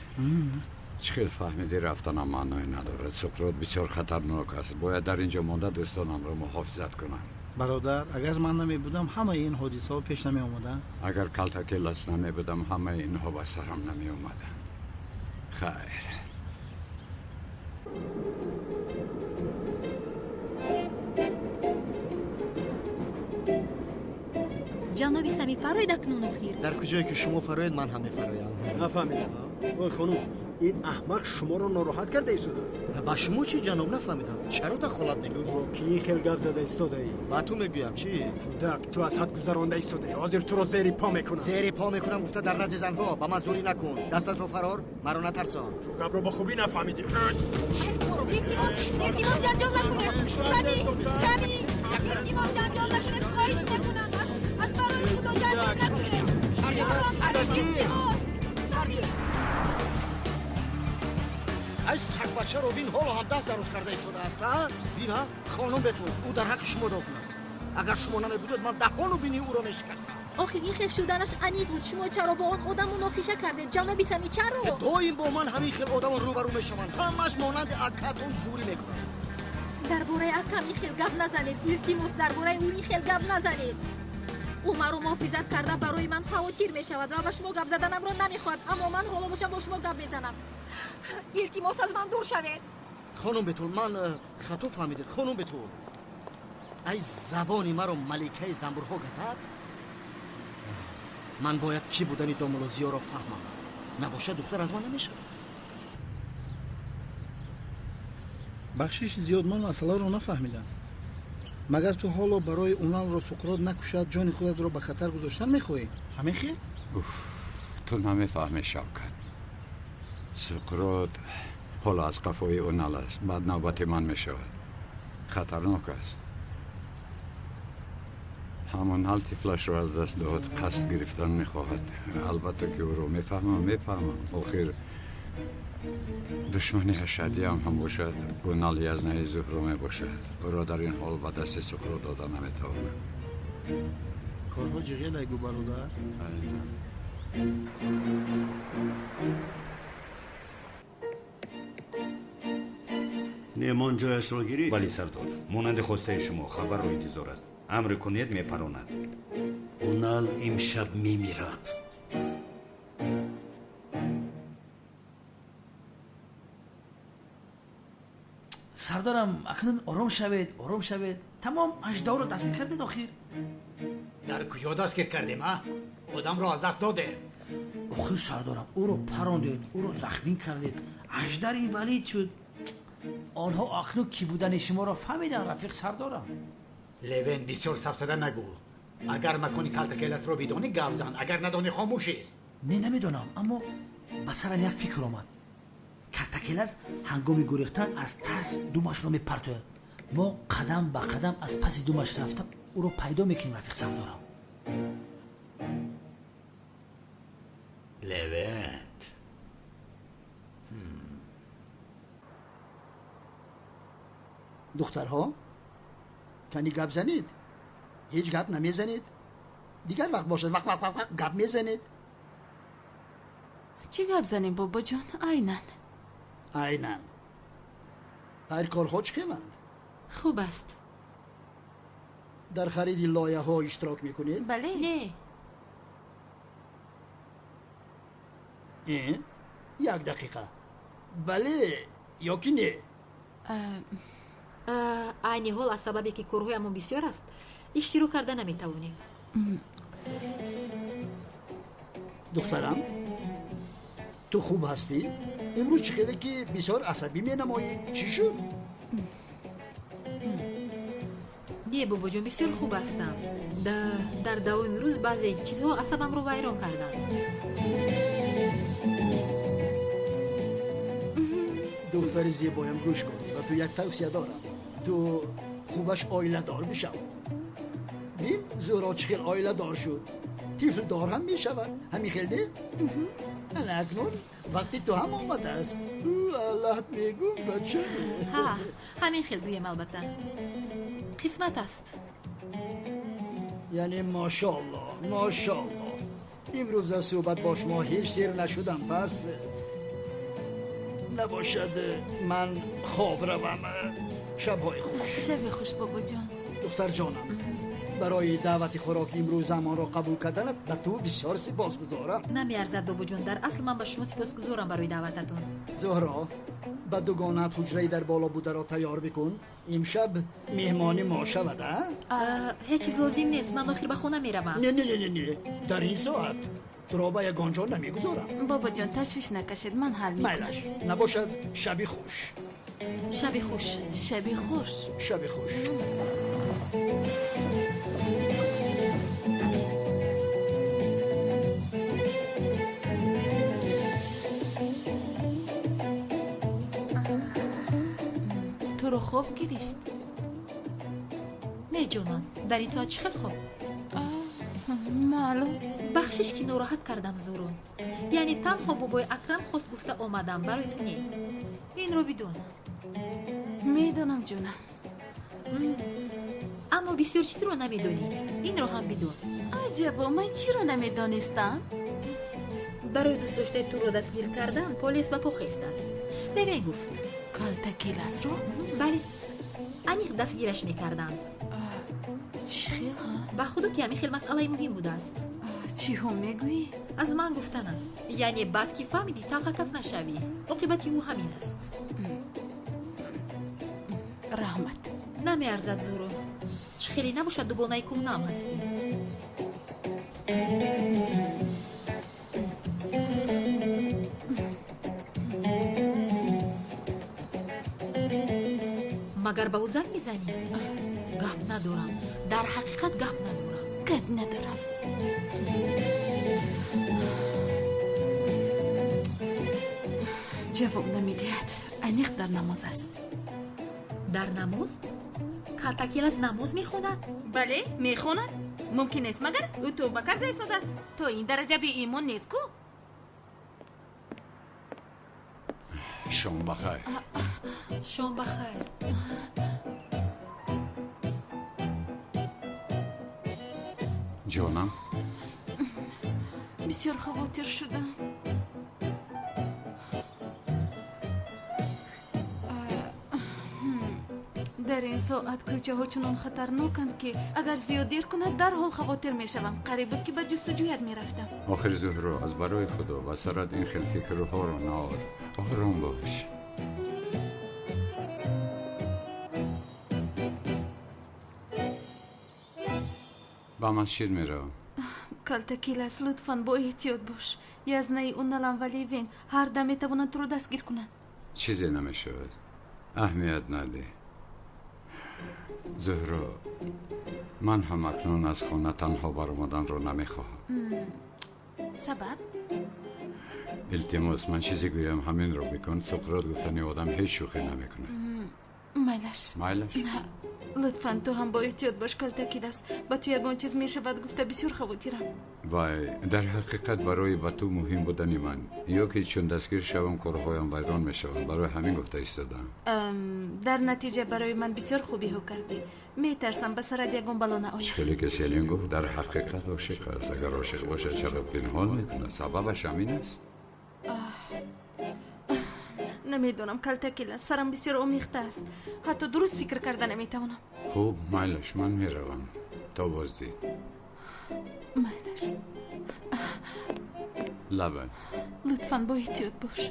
Чӣ хел фаҳмидӣ рафтанам маъное надорад. Суқрот бисёр хатарнок аст. Бояд дар ин ҷо монда дӯстонамро муҳофизат кунам. Бародар, агар ман намебудам, ҳамаи ин ҳодисаҳо пеш намеомаданд. Агар Калтакелас намебудам, ҳамаи инҳо ба сарам намеомаданд. Хайр. Ҷаноби Сами, фароед акнун охир. Дар куҷое ки шумо фароед, ман ҳам мефароям. Нафаҳмидам. Ой хонум, ин аҳмақ шуморо нороҳат карда истодааст. Ба шумо чӣ, ҷаноб? Нафаҳмидам. Чаро дахолат мекунӣ? Бо кӣ ин хел гап зада истодаӣ? Ба ту мегӯям, чӣ? Кӯдак, ту аз ҳад гузаронда истодаӣ. Ҳозир туро зери по мекунам. Зери по мекунам гуфта дар назди занҳо ба ман зӯрӣ накун. Дастатро фарор, маро натарсон. Ту гапро ба хубӣ нафаҳмидӣ. Илтимос, илтимос, ҷанҷол накунед. Сами, Сами, илтимос, ҷанҷол накунед, хоҳиш мекунам. Аз барои худо ҷанҷол накунед. Илтимос. Ай сагбачаро бин, ҳоло ҳам даст дароз карда истодааст, а? Бин, а? Хонум Бетул, ӯ дар ҳаққи шумо дод кунад. Агар шумо намебудед, ман даҳону бинии ӯро мешикастам. Охир ин хел шуданаш аниқ буд. Шумо чаро бо он одам муноқиша кардед, ҷаноби Сами, чаро? Доим бо ман ҳамин хел одамон рӯбарӯ мешаванд. Ҳамаш монанди акатон зӯрӣ мекунанд. Дар бораи акам ин хел гап назанед. Илтимос, дар бораи ӯ ин хел гап назанед. Ӯ маро муҳофизат карда барои ман хавотир мешавад ва ба шумо гап заданамро намехоҳад, аммо ман ҳоло бошам бо шумо гап мезанам. Илтимос, аз ман дур шавед. Хонум Бетул, ман хато фаҳмидед. Хонум Бетул, ай забони маро маликаи занбурҳо газад. Ман бояд кӣ будани домулло Зиёро фаҳмам. Набошад, духтар аз ман намешавад. Бахшиши зиёд, ман масъаларо нафаҳмидам. Магар ту ҳоло барои Уналро Суқрот накушад, ҷони худатро ба хатар гузоштан мехоҳӣ? Ҳамин хел? Уф, ту намефаҳмӣ, Шавкат. Суқрот ҳоло аз қафои Унал аст. Баъд навбати ман мешавад. Хатарнок аст. Ҳамон ҳал тифлашро аз даст дод, қасд гирифтан мехоҳад. Албатта ки ӯро мефаҳмам, мефаҳмам. Охир душмани ашадиам ҳам бошад, Унал язнаи Зуҳро мебошад. Ӯро дар ин ҳол ба дасти Суқрот дода наметавонам. Корҳо ҷиғелай гӯ, бародар. Неъмон ҷояшро гирифт? Бале, сардор. Монанди хостаи шумо хабарро интизор аст. Амр кунед, мепаронад. Унал имшаб мемирад. Сардорам, акнун ором шавед, ором шавед. Тамом аждаҳоро дастгир кардед охир. Дар куҷо дастгир кардем, а? Одамро аз даст додем. Охир сардорам, ӯро парондед, ӯро захмӣ кардед. Аждар инвалид шуд. Онҳо акнун кӣ будани шуморо фаҳмиданд, рафиқ сардорам. Левен, бисёр сафсада нагӯ. Агар макони Калтакеласро бидонӣ, гап зан, агар надонӣ, хомӯш ист. Не, намедонам, аммо ба сарам як фикр омад. Калтакелас ҳангоми гурехтан аз тарс думашро мепартояд. Мо қадам ба қадам аз паси думаш рафта ӯро пайдо мекунем, рафиқ сардорам. Левент. Духтарҳо, кани гап занед? Ҳеҷ гап намезанед? Дигар вақт бошад, вақ вақ вақ гап мезанед. Чӣ гап занем, бобоҷон? Айнан. Айнан. Хайр, корҳо чӣ хеланд? Хуб аст. Дар хариди лояҳо иштирок мекунед? Бале. Не. Як дақиқа. Бале ё ки не? Айни ҳол аз сабабе ки корҳоямон бисёр аст, иштирок карда наметавонем. Духтарам, ту хуб ҳастӣ? Имрӯз чӣ хеле ки бисёр асабӣ менамоӣ? Чӣ шуд? Не, бобоҷон, бисёр хуб ҳастам. Дар давоми рӯз баъзе чизҳо асабамро вайрон карданд. Духтари зебоям, гӯш кун, ба ту як тавсия дорам. Ту хубаш оиладор бишав. Бин, Зӯро чӣ хел оиладор шуд. Тифлдор ҳам мешавад. Ҳамин хел не? Ана акнун вақти ту ҳам омадааст. Аллаҳт мегӯм, бача. Ҳа, ҳамин хел гӯем, албатта. Қисмат аст. Яъне мошоалло, мошоалло. Имрӯз аз суҳбат бо шумо ҳеҷ сер нашудам, пас набошад ман хоб равам. Шабҳои хуш. Шаби хуш, бобоҷон. Духтарҷонам, барои даъвати хӯроки имрӯзамонро қабул карданат ба ту бисёр сипосгузорам. Намеарзад, бобоҷон. Дар асл ман ба шумо сипосгузорам барои даъвататон. Зуҳро, ба дугонаат ҳуҷраи дар боло бударо тайёр бикун. Имшаб меҳмони мо шавад, а? Ҳеҷ чиз лозим нест, ман охир ба хона меравам. Не, не, не, не, дар ин соат туро ба ягон ҷо намегузорам. Бобоҷон, ташвиш накашед, ман ҳал мекунам. Майлаш, набошад, шаби хуш. Шаби хуш. Шаби хуш. Шаби хуш. Туро хоб гирифт? Не, ҷонам, дар ин соат чӣ хел хоб? Маълум. Бахшиш ки нороҳат кардам, Зӯро. Яъне танҳо бобои Акрам хост гуфта омадам, барои ту не. Инро бидон. Медонам, ҷонам. Аммо бисёр чизро намедонӣ. Инро ҳам бидон. Аҷабо, ман чиро намедонистам? Барои дӯстдоштаи туро дастгир кардан полис ба по хестааст. Левен гуфт. Калтакеласро? Бале, аниқ дастгираш мекарданд. Чӣ хел, ҳа? Ба худо ки ҳамин хел масъалаи муҳим будааст. Чиҳо мегӯӣ? Аз ман гуфтан аст. Яъне баъд ки фаҳмидӣ, талхакаф нашавӣ. Оқибати ӯ ҳамин аст. Раҳмат. Намеарзад, Зӯро. Чӣ хеле набошад, дугонаи кӯҳнаам ҳастӣ. Магар ба ӯ занг мезанӣ? Гап надорам. Дар ҳақиқат гап надорам. Гап надорам. Ҷавоб намедиҳад. Аниқ дар намоз аст. Дар намоз? Калтакелас намоз мехонад? Бале, мехонад. Мумкин нест, магар ӯ тавба карда истодааст. То ин дараҷа беимон нест ку? Шом бахайр. Шом бахайр. Ҷонам, бисёр хавотир шудам. Дар ин соат кӯчаҳо чунон хатарноканд, ки агар зиёд дер кунад, дарҳол хавотир мешавам. Қариб буд, ки ба ҷустуҷӯят мерафтам. Охир, Зуҳро, аз барои худо ба сарат ин хел фикрҳоро наор. Ором бош. Ба масҷид меравам. Калтакелас, лутфан бо эҳтиёт бош. Язнаи Уналам ва Левен ҳар дам метавонанд туро дастгир кунанд. Чизе намешавад, аҳамият надеҳ. Зуҳро, ман ҳам акнун аз хона танҳо баромаданро намехоҳам. Сабаб? Илтимос, ман чизе гӯям, ҳаминро бикун. Суқрот гуфтани одам ҳеҷ шӯхӣ намекунад. Майлаш. Майлаш? Лутфан ту ҳам бо эҳтиёт бош, Калтакелас. Ба ту ягон чиз мешавад гуфта бисёр хавотирам. Вай, дар ҳақиқат барои ба ту муҳим будани ман ё ки чун дастгир шавам корҳоям вайрон мешаванд, барои ҳамин гуфта истодам. Дар натиҷа барои ман бисёр хубиҳо кардӣ. Метарсам ба сарат ягон бало наояд. Чӣ хеле ки Селин гуфт, дар ҳақиқат ошиқ аст. Агар ошиқ бошад, чаро пинҳон мекунад? Сабабаш ҳамин аст. Намедонам, Калтакела, сарам бисёр омехта аст. Ҳатто дуруст фикр карда наметавонам. Хуб, майлаш, ман меравам. То боздид. Майлаш. Лабай. Лутфан бо эҳтиёт бош.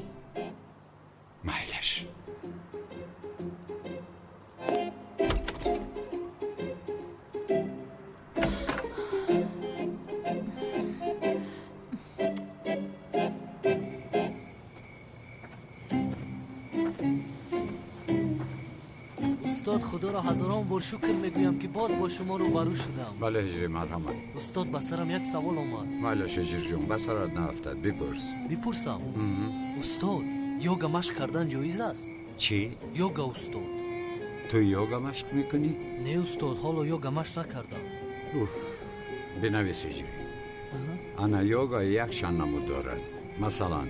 Майлаш. Устод, худоро ҳазорон бор шукр мегӯям, ки боз бо шумо рӯбарӯ шудам. Бале, ҳиҷри, марҳамат. Устод, ба сарам як савол омад. Майлаш, ҳиҷрҷон, ба сарат наафтад, бипурс. Бипурсам? Устод, йога машқ кардан ҷоиз аст? Чӣ? Йога, устод. Ту йога машқ мекунӣ? Не, устод, ҳоло йога машқ накардам. Уф, бинавис, ҳиҷрӣ. Ана йога якчанд намуд дорад. Масалан,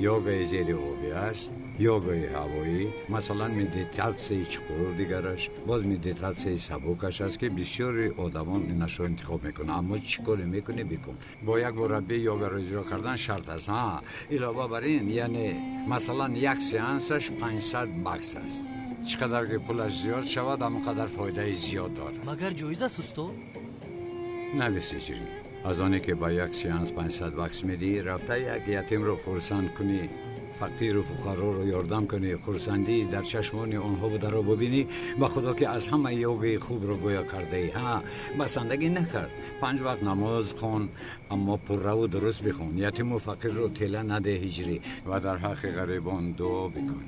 йогаи зери обӣ аст, йогаи ҳавоӣ, масалан, медитатсияи чуқур дигараш, боз медитатсияи сабукаш аст, ки бисёри одамон инашро интихоб мекунанд. Аммо чӣ коре мекунӣ, бикун. Бо як мураббӣ йогаро иҷро кардан шарт аст. Ҳа, илова бар ин, яъне масалан, як сеансаш 500 бакс аст. Чӣ қадар ки пулаш зиёд шавад, ҳамон қадар фоидаи зиёд дорад. Магар ҷоиз аст, устод? Навис, иҷрӣ. Аз оне ки ба як сеанс 500 бакс медиҳӣ, рафта як ятимро хурсанд кунӣ, фақиру фуқароро ёрдам кунӣ, хурсандӣ дар чашмони онҳо бударо бубинӣ, ба худо ки аз ҳама йогаи хубро гӯё кардаӣ. Ҳа, басандагӣ накард. 5 вақт намоз хон, аммо пурраву дуруст бихон. Ятиму фақирро тела надеҳ, ҳиҷрӣ, ва дар ҳаққи ғарибон дуо бикун.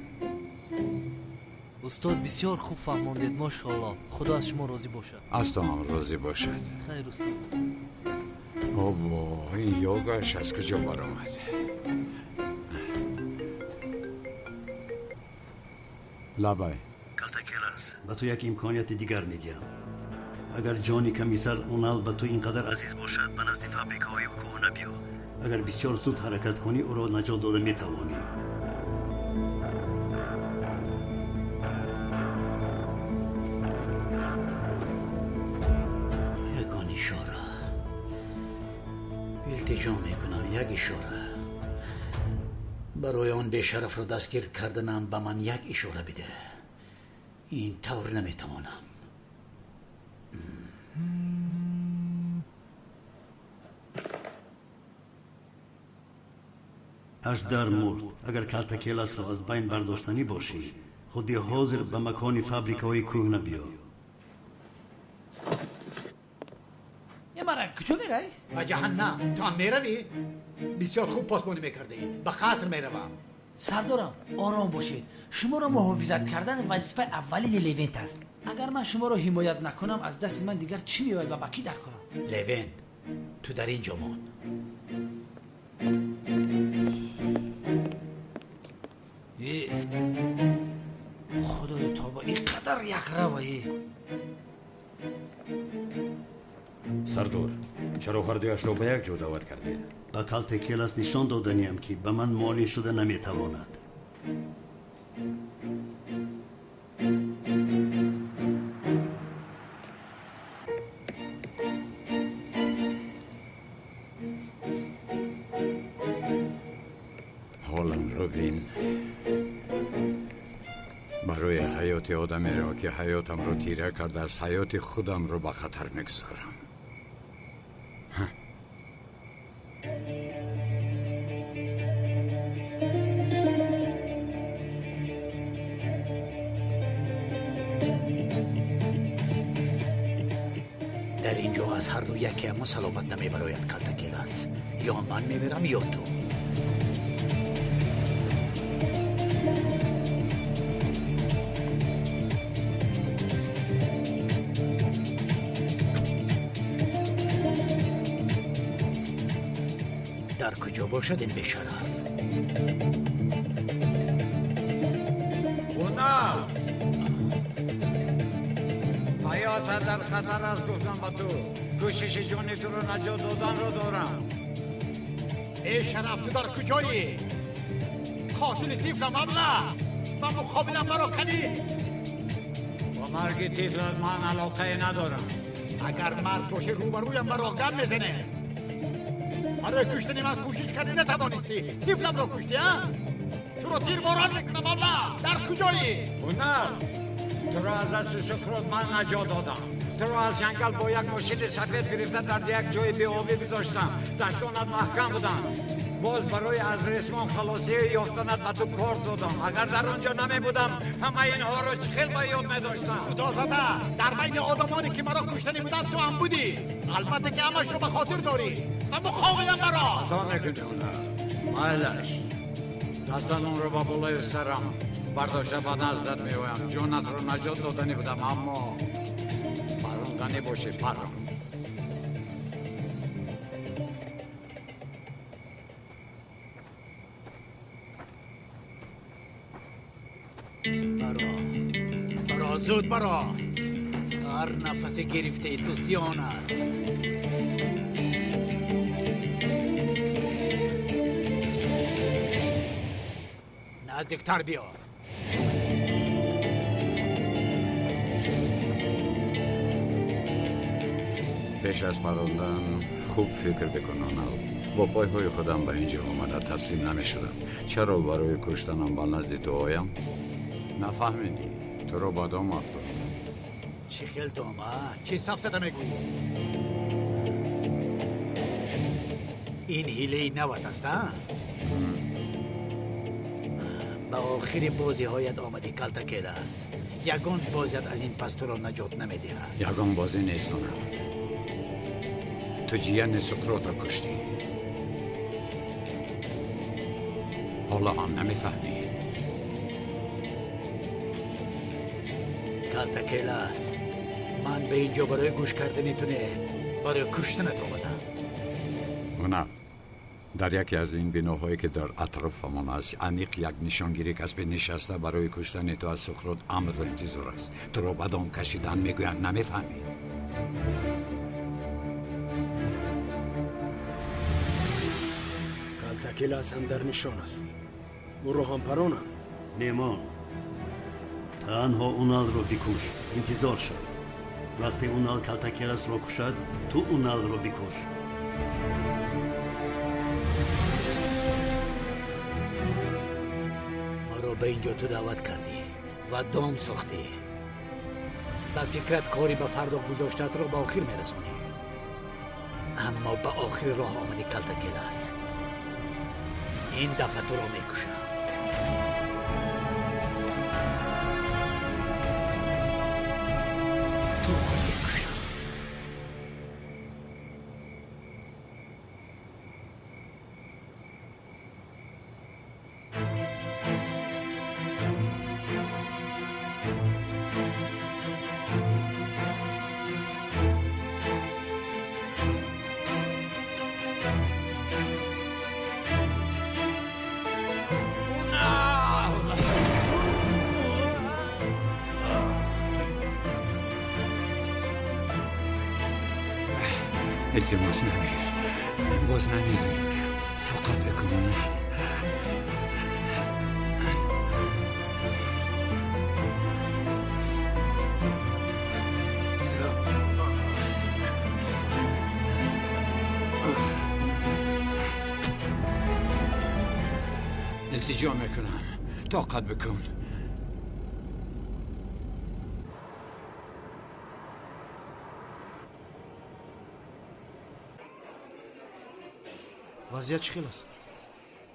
Устод, бисёр хуб фаҳмондед, мошоаллоҳ. Худо аз шумо розӣ бошад. Аз ту ҳам розӣ бошад. Хайр, устод. Обо, ин йогааш аз куҷо баромад? Лабай. Калтакелас, ба ту як имконияти дигар медиҳам. Агар ҷони комиссар Унал ба ту ин қадар азиз бошад, ба назди фабрикаҳои кӯҳна биё. Агар бисёр зуд ҳаракат кунӣ, ӯро наҷот дода метавонӣ. Ягон ишора. Илтиҷо мекунам, як ишора. Барои он бешарафро дастгир карданам ба ман як ишора биде. Ин тавр наметавонам. Аждар мурд. Агар Калтакеласро аз байн бардоштанӣ бошӣ, худи ҳозир ба макони фабрикаҳои кӯҳна биё. Мара куҷо мерай? Ба ҷаҳаннам. Ту ҳам меравӣ? Бисёр хуб посбонӣ мекардаӣ. Ба қаср меравам. Сардорам, ором бошед. Шуморо муҳофизат кардан вазифаи аввалини Левент аст. Агар ман шуморо ҳимоят накунам, аз дасти ман дигар чӣ меояд ва ба кӣ дар кунам? Левент, ту дар ин ҷо мон. Худои тоба, ин қадар якравае. Сардор, чаро ҳардуяшро ба як ҷо даъват кардед? Ба Калтакелас нишон доданиям, ки ба ман монеъ шуда наметавонад. Ҳоламро бин. Барои ҳаёти одамеро, ки ҳаётамро тира кардааст, ҳаёти худамро ба хатар мегузорам. Дар ин ҷо аз ҳарду якеамо саломат намебарояд, Калтакелас. Ё ман мемирам, ё ту. Дар куҷо бошад ин бешараф? Унал! Ҳаётат дар хатар аст, гуфтам ба ту. Кӯшиши ҷони туро наҷот доданро дорам. Бешараф, ту дар куҷоӣ? Қотили тифлам, абла! Ба муқобилам маро канӣ! Бо марги тифлат ман алоқае надорам. Агар мард бошӣ, рӯбарӯям маро гап мезанӣ. Барои куштани ман кӯшиш кардӣ, натавонистӣ. Тифламро куштӣ, а? Туро тирборон мекунам, абла! Дар куҷоӣ? Унал, туро аз дасти Суқрот ман наҷот додам. Туро аз ҷангал бо як мошини сафед гирифта дар як ҷои беобӣ гузоштам. Дастонат маҳкам буданд. Боз барои аз ресмон халосӣ ёфтанат ба ту кор додам. Агар дар он ҷо намебудам, ҳамаи инҳоро чӣ хел ба ёд медоштам? Худозада, дар байни одамоне ки маро куштанӣ буданд ту ҳам будӣ. Албатта ки ҳамашро ба хотир дорӣ. Аммо хоҳам маро. Хато мекунӣ, Унал. Майлаш. Дастанонро ба болои сарам бардошта ба наздат меоям. Ҷонатро наҷот доданӣ будам, аммо паронданӣ бошӣ, парон. Баро, баро, зуд баро. Ҳар нафасе гирифтаи ту зиён аст. Наздиктар биё. Пеш аз парондан хуб фикр бикун, Унал. Бо пойҳои худам ба ин ҷо омада таслим намешудам. Чаро барои куштанам ба назди ту оям? Нафаҳмидӣ, туро ба дом афтод. Чӣ хел дом, а? Чӣ сафсата мегӯӣ? Ин ҳилаи нават аст, а? Ба охири бозиҳоят омадӣ, Калтакелас. Ягон бозият аз ин пас туро наҷот намедиҳад. Ягон бозӣ нест, Унал. Ту ҷияни Суқротро куштӣ. Ҳоло ҳам намефаҳмӣ. Калтакелас, ман ба ин ҷо барои гӯш кардани ту не, барои куштанат омадам. Унал, дар яке аз ин биноҳое ки дар атрофамон аст, аниқ як нишонгири касбӣ нишаста барои куштани ту аз Суқрот амрро интизор аст. Туро ба дом кашидан мегӯянд, намефаҳмӣ? Калтакелас ҳам дар нишон аст. Ӯро ҳам паронам. Меҳмон, танҳо Уналро бикуш, интизор шав. Вақте Унал Калтакеласро кушад, ту Уналро бикуш. Маро ба ин ҷо ту даъват кардӣ ва дом сохтӣ. Ба фикрат кори ба фардо гузоштаатро ба охир мерасонӣ. Аммо ба охири роҳ омадӣ, Калтакелас. Ин дафъа туро мекушам. Туро мекушам. Илтимос, намир. Боз намирӣ. Тоқат бикун. Илтиҷо мекунам. Тоқат бикун. Вазъият чӣ хел аст?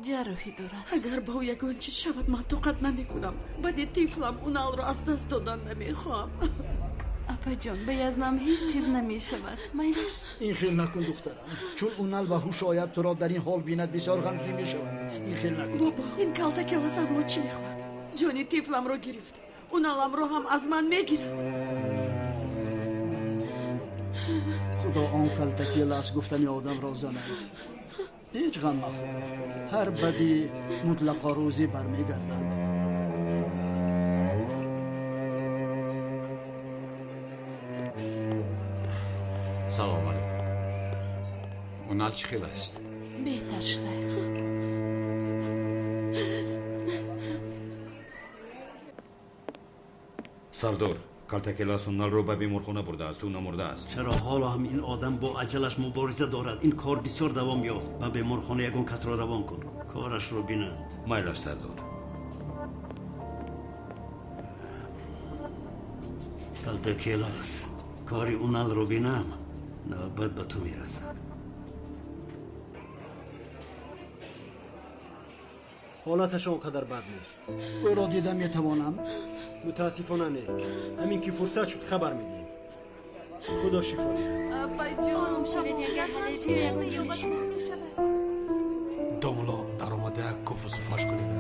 Ҷарроҳӣ дорад. Агар ба ӯ ягон чиз шавад, ман тоқат намекунам. Баъди тифлам Уналро аз даст додан намехоҳам. Апаҷон, ба язнам ҳеҷ чиз намешавад. Майлаш? Ин хел накун, духтарам. Чун Унал ба ҳуш ояд, туро дар ин ҳол бинад, бисёр ғамгин мешавад. Ин хел накун. Бобо, ин Калтакелас аз мо чӣ мехоҳад? Ҷони тифламро гирифт. Уналамро ҳам аз ман мегирад. Худо он Калтакелас гуфтани одамро занад. Ҳеҷ ғам махӯр. Ҳар бадӣ мутлақо рӯзӣ бармегардад. Салом алейкум. Унал чӣ хел аст? Беҳтар шудааст. Сардор, Калтакелас Уналро ба беморхона бурдааст. Ӯ намурдааст. Чаро ҳоло ҳам ин одам бо аҷалаш мубориза дорад? Ин кор бисёр давом ёфт. Ба беморхона ягон касро равон кун, корашро бинанд. Майлаш, сардор. Калтакелас, кори Уналро бинам, навбат ба ту мерасад. Ҳолаташ он қадар бад нест. Ӯро дида метавонам? Мутаассифона не. Ҳамин ки фурсат шуд, хабар медиҳем. Худо шифо диҳад. Апайҷон, ором шавед, ягон ҷо мешавад. Домулло, даромада як куфу суфаш кунед.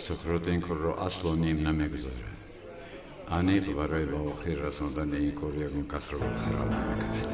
Суқрот ин корро асло ним намегузорад. Аниқ барои ба охир расондани ин кор ягон касро ҳаром намекунад.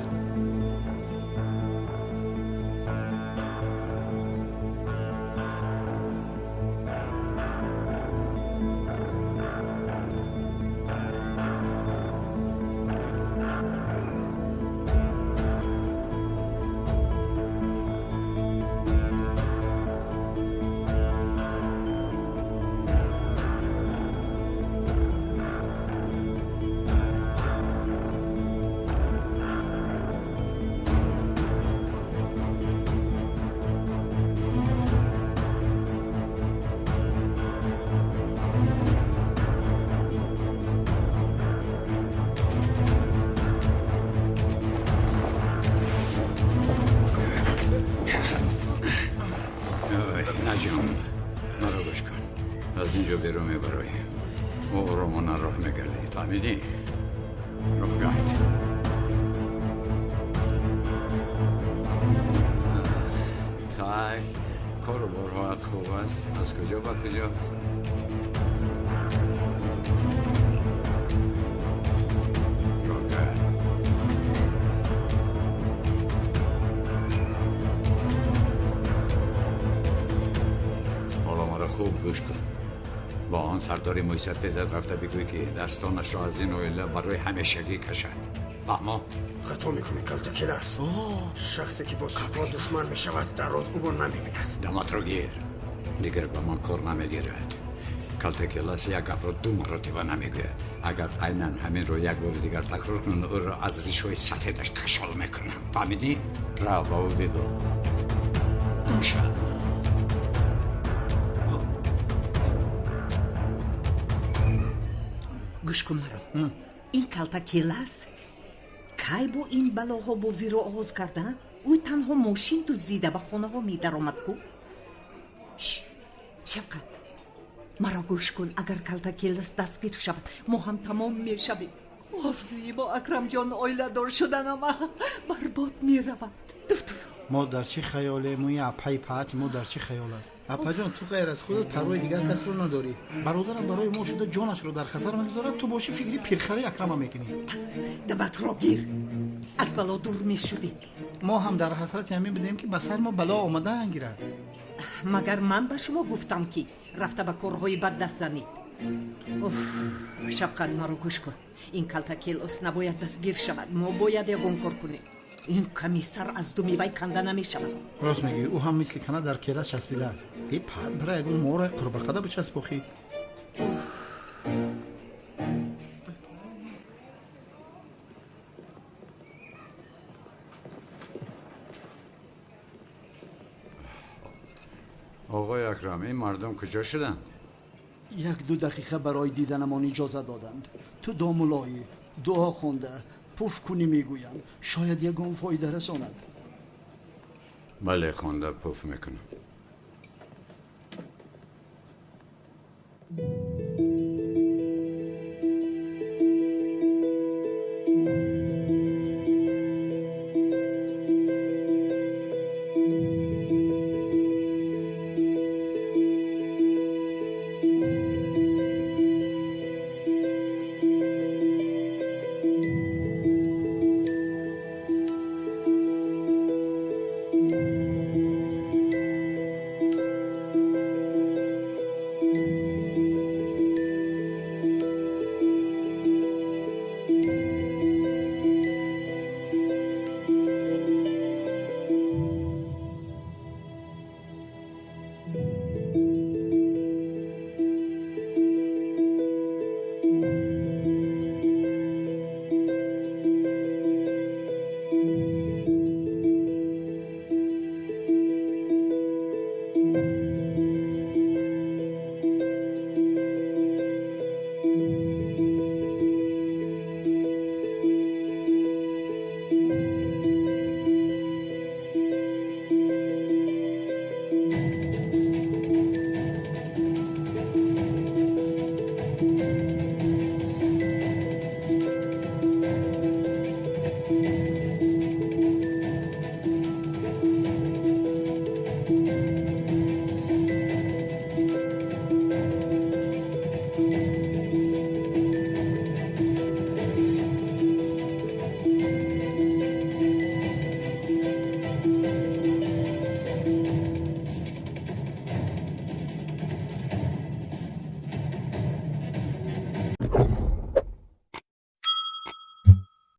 Наҷон, маро гӯш кун. Аз ин ҷо берун мебароем. Оромона роҳ мегардӣ, фаҳмидӣ? Роҳ гард. Хай, кору борҳоят хуб аст? Аз куҷо ба куҷо? Роҳ гард. Ҳоло маро хуб гӯш кун. Бо он сардори мӯйсафедат рафта бигӯй, ки дастонашро аз ин оила барои ҳамешагӣ кашад. Фаҳмо? Хато мекунӣ, Калтакелас. Шахсе ки бо Суқрот душман мешавад, дар рӯз ӯро намебинад. Даматро гир. Дигар ба ман кор намегирад. Калтакелас як гапро ду маротиба намегӯяд. Агар айнан ҳаминро як бори дигар такрор кунад, ӯро аз ришҳои сафедаш кашол мекунам. Фаҳмидӣ? Рав ба ӯ бигӯ. Гӯша. Гӯш кун маро. Ин Калтакелас кай бо ин балоҳо бозиро оғоз карда? Ӯ танҳо мошин дуздида ба хонаҳо медаромад ку. Шавқат, маро гӯш кун. Агар Калтакелас дастгир шавад, мо ҳам тамом мешавем. Орзуи бо Акрамҷон оиладор шуданама барбод меравад. Мо дар чӣ хаёлем? Ӯи апаи паати мо дар чӣ хаёл аст? Апаҷон, ту ғайр аз худат парвои дигар касро надорӣ. Бародарам барои мо шуда ҷонашро дар хатар мегузорад, ту бошӣ фикри пирхари Акрама мекунӣ. Дабатро гир, аз бало дур мешудед. Мо ҳам дар ҳасрати ҳамин будем, ки ба сар мо бало омадан гирад. Магар ман ба шумо гуфтам, ки рафта ба корҳои бад даст занед? Шавқат, маро гӯш кун. Ин Калтакелос набояд дастгир шавад. Мо бояд ягон кор кунем. Ин комиссар аз думи вай канда намешавад. Рост мегӯӣ, ӯ ҳам мисли кана дар келас часпидааст. Е пар бира ягон мора қурбақада бичаспохӣ. Оғои Акрам, ин мардум куҷо шуданд? Як-ду дақиқа барои диданамон иҷоза доданд. Ту домулоӣ, дуо хонда пуф кунӣ мегӯям, шояд ягон фоида расонад. Бале, хонда пуф мекунам.